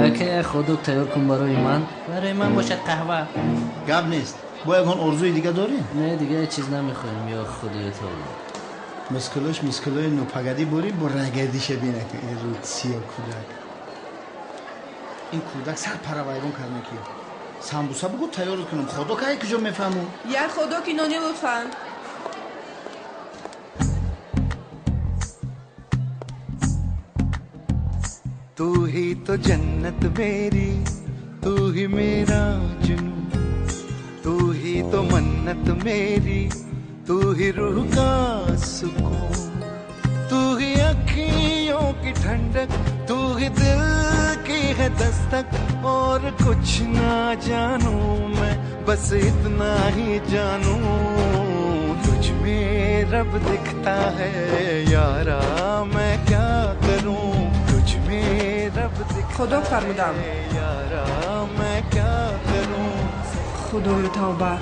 Ака, як ходок тайёр кун барои ман. Барои ман бошад қаҳва. Гап нест. Бо ягон орзуи дига дорӣ? Не, дига ҳеҷ чиз намехоҳем, ё худоё, тавба. Мискилош мискилои нопагадӣ борӣ, бо рагардиша бина, ин рӯдсиё кӯдак. Ин кӯдак сар пара вайрон кард, ки самбуса бугу тайёр кунам. Худо кай куҷо мефаҳму? Як ходоки нони, лутфан. तू ही तो जन्नत मेरी, तू ही मेरा जुनू, तू ही तो मन्नत मेरी, तू ही रूह का सुकून, तू ही अखियों की ठंडक, तू ही दिल की है दस्तक। और कुछ ना जानू मैं, बस इतना ही जानू, तुझ में रब दिखता है यारा, मैं क्या करूं, तुझ में रब दिखता Худо фармудам. है यारा, मैं क्या करूं। Худою, тавба,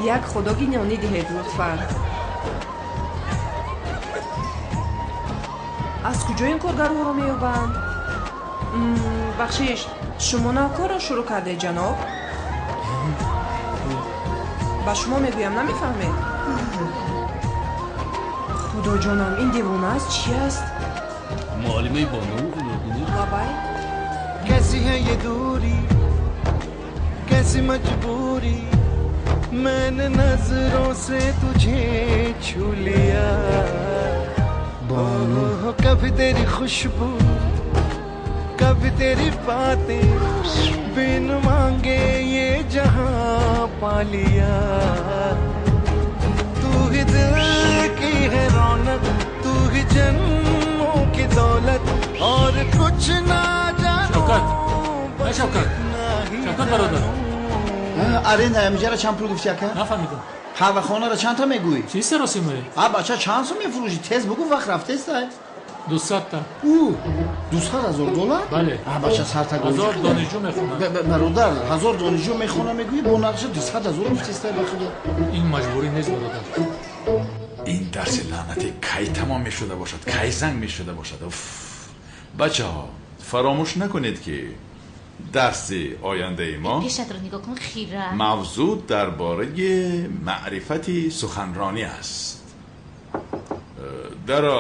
як ходоки нонӣ диҳед, лутфан. Аз куҷо ин коргарҳоро меёбанд? Бахшиш, шумо навкорро шурӯъ кардед, ҷаноб? Ба шумо мегӯям, намефаҳмед? Худоҷонам, ин девона аст, чӣ аст? Муаллимаи Бону. Лабай. कैसी है ये दूरी, कैसी मजबूरी, मैंने नजरों से तुझे छू लिया। ओ, कभी तेरी खुशबू, कभी तेरी बातें, बिन मांगे ये जहां पा लिया। तू ही दिल की है रौनक, तू ही जन्मों की दौलत, और कुछ ना जानू। Шавкат, ай Шавкат, Шавкат бародар. Аренда ҳамиҷара чанд пул гуфти, ака? Нафаҳмидам. Қаҳвахонаро чандта мегӯӣ? Чӣ саросимае? А, бача, чанд сум мефурӯшӣ? Тез бугӯ, вақт рафтеста. 200-та. Ӯ, 200 000 доллар? Бале. А, бача, сартагоҷ. 1000 донишҷӯ мехонад. Бародар, 1000 донишҷӯ мехона мегӯӣ, бо нақша 200 000 гуфтеста, ба худо. Ин маҷбурӣ нест, бародар. Ин дарси лаънатӣ кай тамом мешуда бошад, кай занг мешуда бошад? Уф! Бачаҳо, фаромӯш накунед, ки дарси ояндаи мо Пешатро нигоҳ кун, хира. мавзӯъ дар бораи маърифати суханронӣ аст. Даро.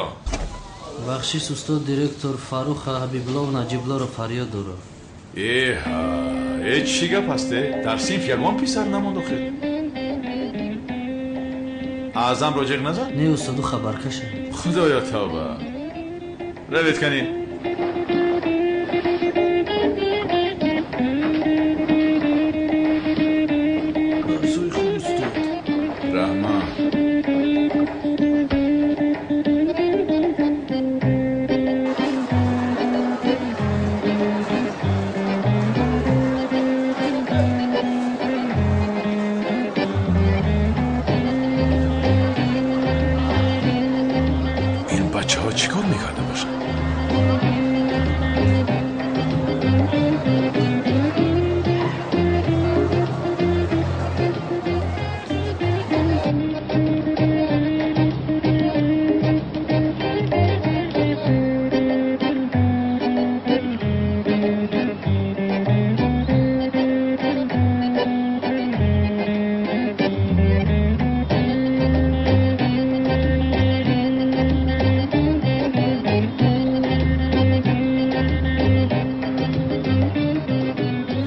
Бахшиш, устод, директор Фарруха Ҳабибуллов Наҷиблоро фарёд дорад. Эҳа, э, чӣ гап ҳасте? Дар синф ягон писар намонд охир. Аъзамро ҷиғ назан. Не, устоду, хабаркаша. Худоё, тавба! Равед канӣ. Дарсои хуб, устод. Раҳмат. Ин бачаҳо чӣ кор мекарда бошанд?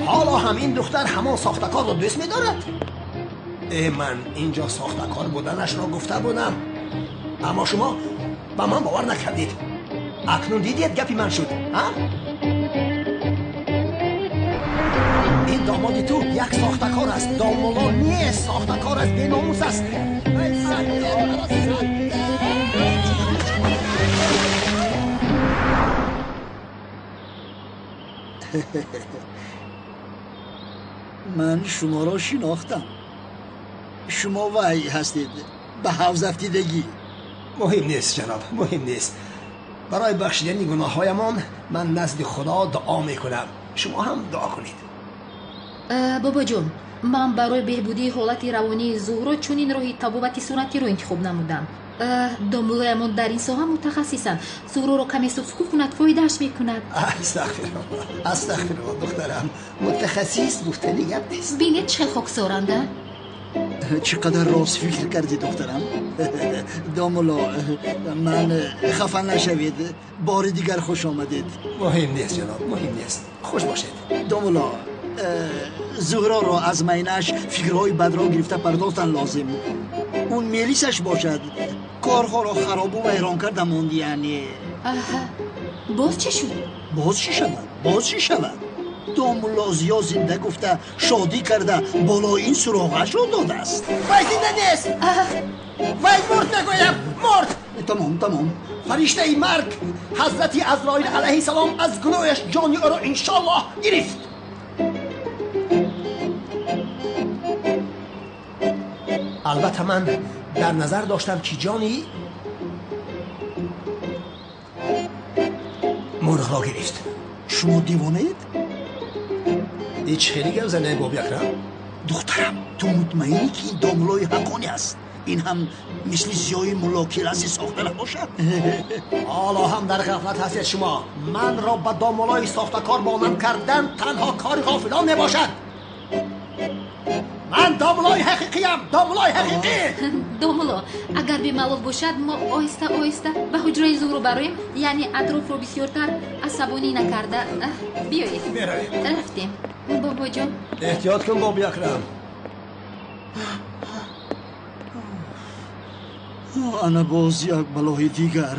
Ҳоло ҳам ин духтар ҳамон сохтакорро дӯст медорад? Э, ман инҷо сохтакор буданашро гуфта будам, аммо шумо Ба ман бовар накардед. Акнун дидед гапи ман шуд, ҳа? Ин домоди ту як сохтакор аст. Домулло нест, сохтакор аст, беномус аст. Ман шуморо шинохтам. Шумо вай ҳастед, ба ҳавз афтидагӣ. Муҳим нест ҷаноб, муҳим нест. Барои бахшидани гуноҳҳоямон ман назди Худо дуо мекунам. Шумо ҳам дуо кунед. Бобоҷон, ман барои беҳбудии ҳолати равонии Зуҳро чунин роҳи табобати суннатиро интихоб намудам. Домуллоямон дар ин соҳа мутахассисанд. Зуҳроро каме суфкуф кунад, фоидааш мекунад. Астағфируллоҳ, астағфируллоҳ, духтарам. Мутахассис гуфтани гап нест. Бинед чӣ хел хоксоранда. Чӣ қадар рост фикр кардӣ, духтарам. Домулло, ман хафа нашавед. Бори дигар хуш омадед. Муҳим нест ҷаноб, муҳим нест. Хуш бошед. Домулло, Зуҳроро аз майнааш фикрҳои бадро гирифта пардохтан лозим. Он мелисаш бошад, корҳоро харобу вайрон карда монди, яъне. Аҳа, боз чӣ шуд? Боз чӣ шавад? Боз чӣ шавад? Домулло Зиё зинда гуфта, шодӣ карда, болои ин суроғашро додааст. Вай зинда нест! Вай мурд, мегӯям, мурд! Тамом, тамом. Фариштаи марг ҳазрати Азроил алайҳиссалом аз гулӯяш ҷони ӯро иншоаллоҳ гирифт. Албатта ман дар назар доштам ки ҷони мурғро гирифт. Шумо девонаед? Ҳеҷ хеле гап занед, Боби Акрам. Духтарам, ту мутмаинӣ ки ин домуллои ҳаққонӣ аст? Ин ҳам мисли Зиёи мулло Келаси сохта набошад? Ҳоло ҳам дар ғафлат ҳастед шумо. Манро ба домуллои сохтакор монанд кардан танҳо кори ғофилон мебошад. Ман домуллои ҳақиқиям, домуллои ҳақиқӣ. Домулло, агар бемалол бошад, мо оҳиста оҳиста ба ҳуҷраи Зуҳро бароем, яъне атрофро бисёртар асабонӣ накарда. Биёед. Меравем. Рафтем. Бобоҷон. Эҳтиёт кун, Боби Акрам. Ана боз як балои дигар.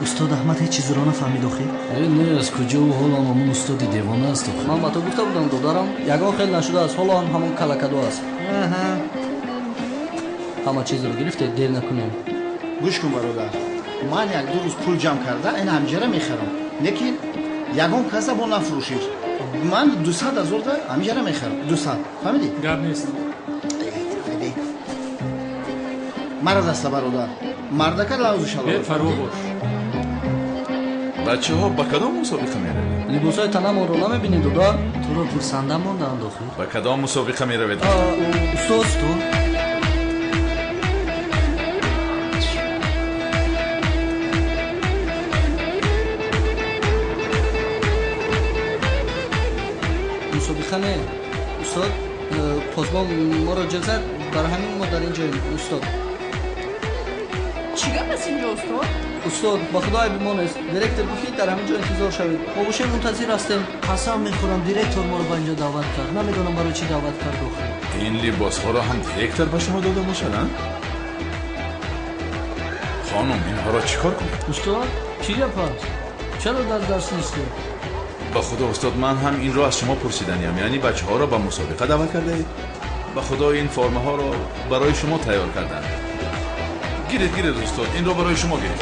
Устод Аҳмад ҳеҷ чизро нафаҳмид охир? Не, аз куҷо ӯ ҳоло ҳам ҳамон устоди девона аст охир. Ман ба ту гуфта будам, додарам, ягон хел нашудааст, ҳоло ҳам ҳамон калакадо аст. Ҳама чизро гирифтед, дер накунем. Гӯш кун, бародар, ман як-ду рӯз пул ҷамъ карда ин ҳамҷара мехарам, лекин ягон каса бо нафурӯшиш. Ман 200 ҳазорда ҳамҷара мехарам, 200, фаҳмидӣ? Гап нест. Мара даста, бародар, мардака лавзу шалор. Бефарво бош. Бачаҳо, ба кадом мусобиқа меравед? Либосҳои танамонро намебинӣ, додар? Туро пурсанда мондаанд охир. Ба кадом мусобиқа меравед? Устод, устод. Мусобиқа не, устод. Посбон моро ҷел зад, барои ҳамин мо дар ин ҷоем, устод. Чӣ гап аст инҷо, устод? Устод, ба худо айби мо нест. Директор гуфт, ки дар ҳамин ҷо интизор шавед. Мо бошем мунтазир ҳастем. Қасам мехӯрам, директор моро ба инҷо даъват кард. Намедонам барои чӣ даъват кард охир. Ин либосҳоро ҳам директор ба шумо дода бошад, а? Хонум, инҳоро чӣ кор кунед? Устод, чӣ гап аст? Чаро дар дарс нестед? Ба худо, устод, ман ҳам инро аз шумо пурсиданиям. Яъне бачаҳоро ба мусобиқа даъват кардаед? Ба худо, ин формаҳоро барои шумо тайёр карданд. Гиред, гиред, устод, инро барои шумо гиред.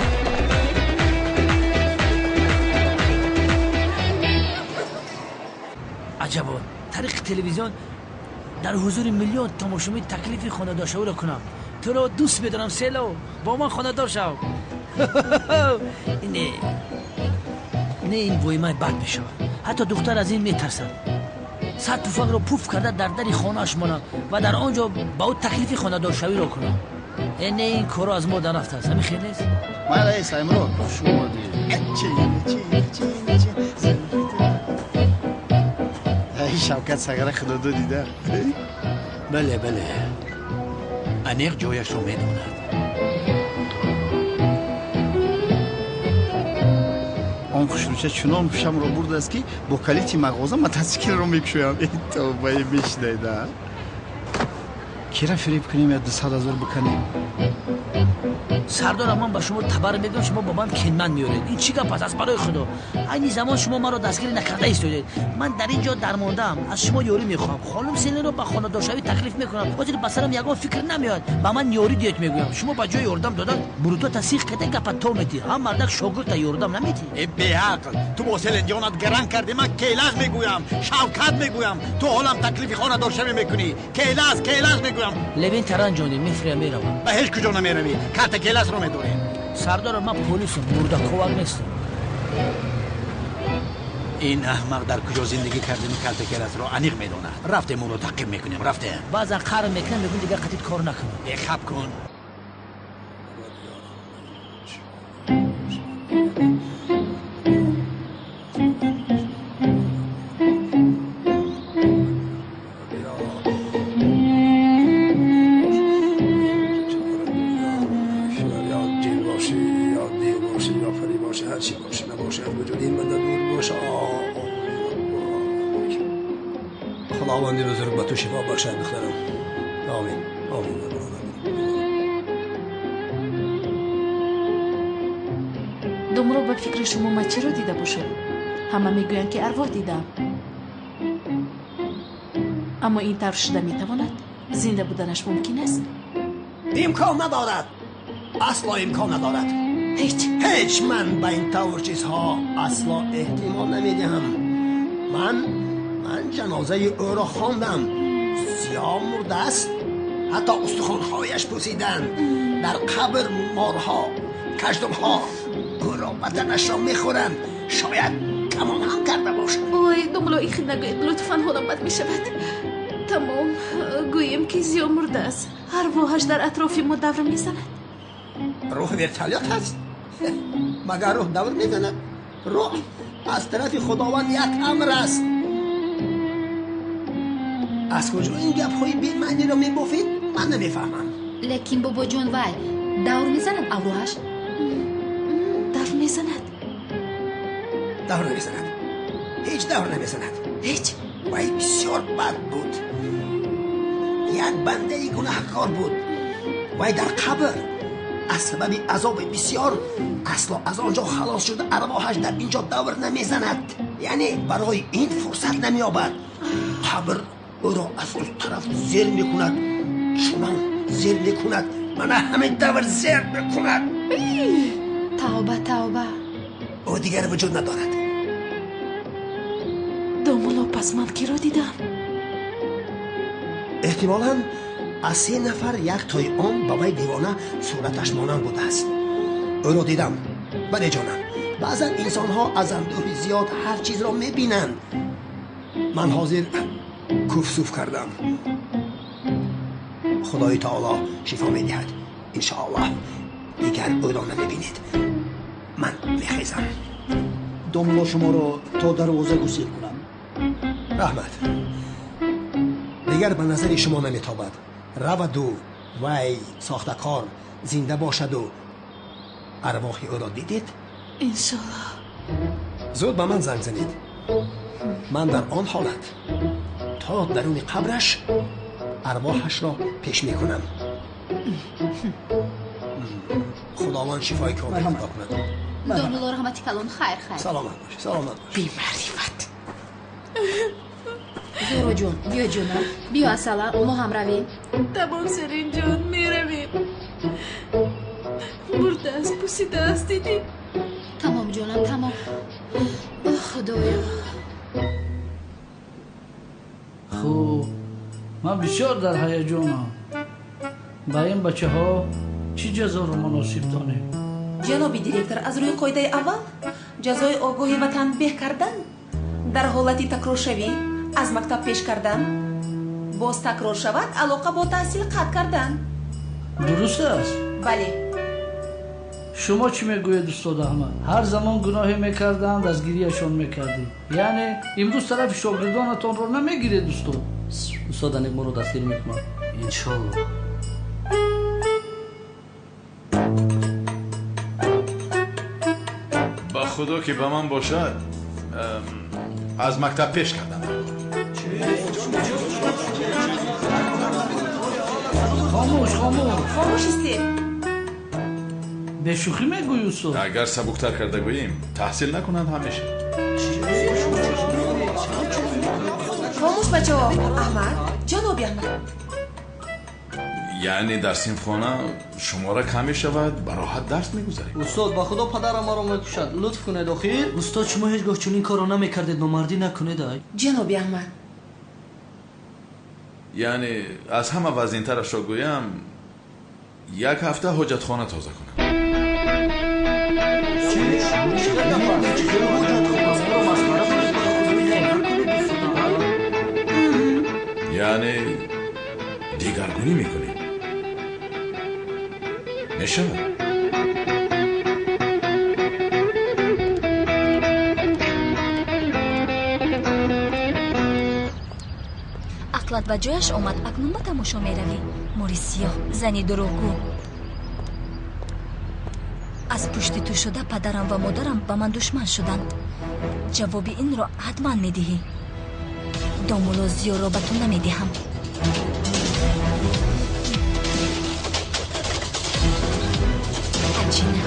Аҷабо, тариқи телевизион дар ҳузури миллион тамошобин таклифи хонадоршавиро кунам. Туро дӯст медорам, Село, бо ман хонадор шав. Не, не, ин воимаи бад мешавад. Ҳатто духтар аз ин метарсад. 100 туфангро пуф карда дар дари хонааш монам ва дар он ҷо ба ӯ таклифи хонадоршавиро кунам. Не, ин корро аз мо дарафтааст. Ҳамин хел нест? Майла, Саймурод, хуш омадӣ. Шавкат Сагара худодо дида. Бале, бале, аниқ ҷояшро медонад. Он хушрӯча чунон пушамро бурдааст, ки бо калити мағоза мотосиклро мекушоям. Тобаи мешинайда. Кира фиреб кунем, я 200 000 бикунем? Сардора, ман ба шумо табар мегӯям, шумо ба ман кенман меоред. Ин чӣ гап аст? Аз барои худо, айни замон шумо маро дастгирӣ накарда истодаед. Ман дар ин ҷо дармондаам, аз шумо ёрӣ мехоҳам. Хонум Селинро ба хонадоршавӣ таклиф мекунам. Ҳозир ба сарам ягон фикр намеояд, ба ман ёрӣ диҳед мегӯям. Шумо ба ҷои ёрдам додан бурутота сих карда гапа то метӣ. Ҳам мардак шогирдта ёрдам наметӣ. Э беақл, ту бо Селин ҷонат гаранг кардӣ. Ман Келаз мегӯям, Шавкат мегӯям, ту ҳолам таклифи хонадоршавӣ мекунӣ. Келаз, Келаз мегӯям. Левин таранҷонӣ, мефиря меравам. Ба ҳеҷ куҷо намеравӣ, карта Келазро медорем. Сардора, ман полисам, мурдаковак нестам. Ин аҳмақ дар куҷо зиндагӣ кардани карта Келазро аниқ медонад. Рафтем, ӯро таъқиб мекунем, рафтем. Баъзан қаҳр мекунам, мегӯям дигар қатит кор накунам. Э хаб кун. خداوند بزرگ به تو شفا بخشد دخترم. آمین آمین. Домро, ба фикри шумо ман чиро дида бошам? Ҳама мегӯянд, ки арвоҳ дидам, аммо ин тавр шуда метавонад? Зинда буданаш мумкин аст? Имкон надорад, асло имкон надорад. Ҳеҷ ҳеҷ. Ман ба ин тавр чизҳо асло эҳтимол намедиҳам. Ман ҷанозаи ӯро хондам. Зиё мурдааст, ҳатто устухонҳояш пӯсиданд. Дар қабр морҳо, каждумҳо ӯро баданашро мехӯранд. Шояд тамом ҳам карда бошад. Ой, домло, ин хел нагӯед лутфан, ҳолам бад мешавад. Тамом, гӯем ки Зиё мурдааст, арвоҳаш дар атрофи мо давр мезанад. Рӯҳ вертолёт аст? Магар рӯҳ давр мезанад? Рӯҳ аз тарафи Худованд як амр аст. Аз куҷо ин гапҳои бемаъниро мебофед, ман намефаҳмам. Лекин бобоҷон, вай давр мезанад авроҳаш? Давр мезанад. Давр намезанад, ҳеҷ давр намезанад. Ҳеҷ. Вай бисёр бад буд, як бандаи гунаҳкор буд. Вай дар қабр аз сабаби азоби бисёр асло аз он ҷо халос шуда, арвоҳаш дар ин ҷо давр намезанад, яъне барои ин фурсат намеёбад. Қабр ӯро аз ду тараф зер мекунад, чунон зер мекунад, мана ҳамин тавр зер мекунад. Тавба, тавба. Ӯ дигар вуҷуд надорад. Домулло, пас ман киро дидам? Эҳтимолан аз се нафар як тои он ба вай девона сураташ монанд будааст. Ӯро дидам. Бале ҷонам, баъзан инсонҳо аз андӯҳи зиёд ҳар чизро мебинанд. Ман ҳозир куфсуф кардам. Худои таоло шифо медиҳад, иншоаллоҳ. Дигар ӯро намебинед. Ман мехезам. Домло, шуморо то дарвоза гусел кунам. Раҳмат. Дигар ба назари шумо наметобад. Раваду вай сохтакор зинда бошаду арвоҳи ӯро дидед? Иншоаллоҳ. Зуд ба ман занг занед. Ман дар он ҳолат то даруни қабраш арвоҳашро пеш мекунам. Худованд шифои комил ато кунад. Домулло, раҳмати калон. Хайр, хайр. Саломат бош, саломат бош. Бемаърифат. Зуҳро ҷон, биё ҷонам, биё асала, мо ҳам равем. Тамом, Серин ҷон, меравем. Мурдааст, пӯсидааст, дидӣ? Тамом ҷонам, тамом. О худоё. Хуб, ман бисёр дар ҳаяҷонам. Ба ин бачаҳо чӣ ҷазоро муносиб донем? Ҷаноби директор, аз рӯи қоидаи аввал ҷазои огоҳӣ ва танбеҳ кардан, дар ҳолати такроршавӣ аз мактаб пеш кардан, боз такрор шавад алоқа бо таҳсил қатъ кардан. Дуруст аст? Бале. Шумо чӣ мегӯед, устод Аҳмад? Ҳар замон гуноҳе мекарданд, дастгирияшон мекардед. Яъне имрӯз тарафи шогирдонатонро намегиред, устод? Устод аниқ моро дастгир мекунад, иншоллоҳ. Ба худо ки ба ман бошад, аз мактаб пеш кардам. Хомӯш, хомӯш. Хомӯш истед. Бешӯхӣ мегӯӣ, устод? Агар сабуктар карда гӯем, таҳсил накунанд ҳам мешавад. Хомӯш, бачаҳо. Аҳмад, ҷаноби Аҳмад. Яъне дар синфхона шумора кам мешавад, ба роҳат дарс мегузарем. Устод, ба худо падарам маро мекушад. Лутф кунед охир. Устод, шумо ҳеҷ гоҳ чунин корро намекардед, номардӣ накунед ай. Ҷаноби Аҳмад. Яъне аз ҳама вазнинтарашро гӯям, як ҳафта ҳоҷатхона тоза кунам. Яъне дигаргунӣ мекунем. Мешавад? Ақлат ба ҷояш омад, акнун ба тамошо меравӣ. Мори сиёҳ, зани дурӯғгӯ. Аз пушти ту шуда падарам ва модарам ба ман душман шуданд. Ҷавоби инро ҳатман медиҳӣ. Домулло Зиёро ба ту намедиҳам. Аҷина.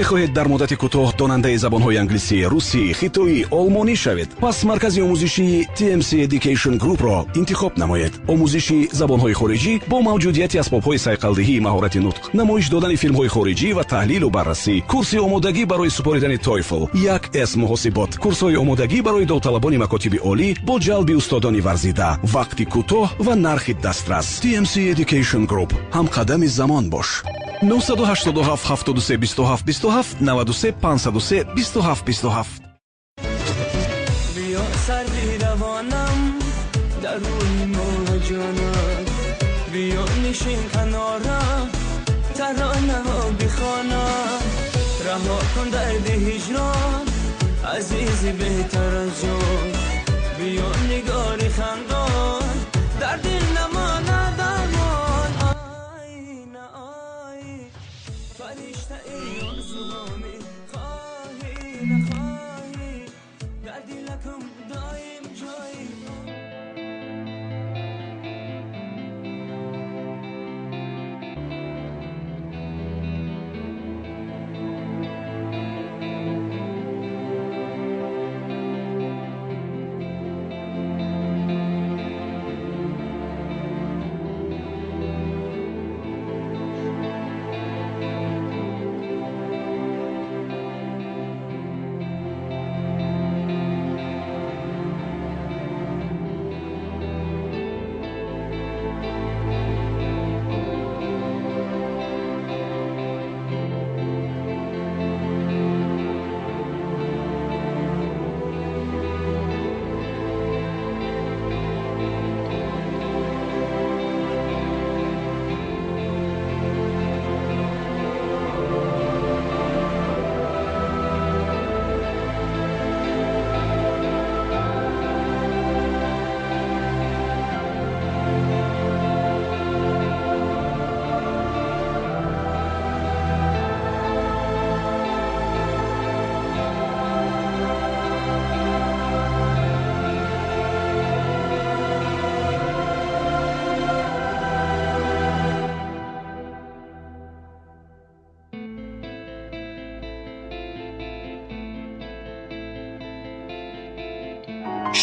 Мехоҳед дар муддати кӯтоҳ донандаи забонҳои англисӣ, русӣ, хитоӣ, олмонӣ шавед? Пас маркази омӯзишии TMC Education Group-ро интихоб намоед. Омӯзиши забонҳои хориҷӣ бо мавҷудияти асбобҳои сайқалдиҳии маҳорати нутқ, намоиш додани филмҳои хориҷӣ ва таҳлилу баррасӣ, курси омодагӣ барои супоридани TOEFL, 1С муҳосибот, курсҳои омодагӣ барои довталабони макотиби олӣ бо ҷалби устодони варзида, вақти кӯтоҳ ва нархи дастрас. TMC Education Group. Ҳамқадами замон бош. 987 73 27 27 93 503 27 27. Биё сарви равонам дар рӯи моҳ ҷонам, биё нишин канорам, таронаҳо бихонам, раҳо кун дарди ҳиҷрон, азизи беҳтар аз ҷон, биё нигори хандон, дар дил намонад амон. Ай на ай, фариштаи орзуҳоми, хоҳӣ нахоҳӣ, дар дилакам доим ҷой.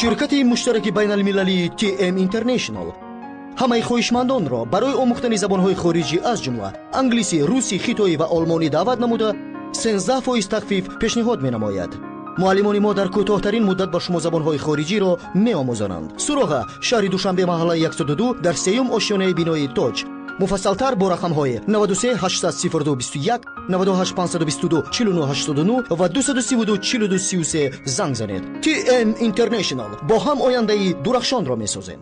Ширкати муштараки байналмилалии TM International ҳамаи хоҳишмандонро барои омӯхтани забонҳои хориҷӣ аз ҷумла англисӣ, русӣ, хитоӣ ва олмонӣ даъват намуда 13% тахфиф пешниҳод менамояд. Муаллимони мо дар кӯтоҳтарин муддат ба шумо забонҳои хориҷиро меомӯзонанд. Суроға: шаҳри Душанбе, маҳаллаи 102, дар сеюм ошёнаи бинои Тоҷ. Муфассалтар бо рақамҳои 93 802 21, 98 522 49 89 ва 232 42 33 занг занед. TM International бо ҳам ояндаи дурахшонро месозем.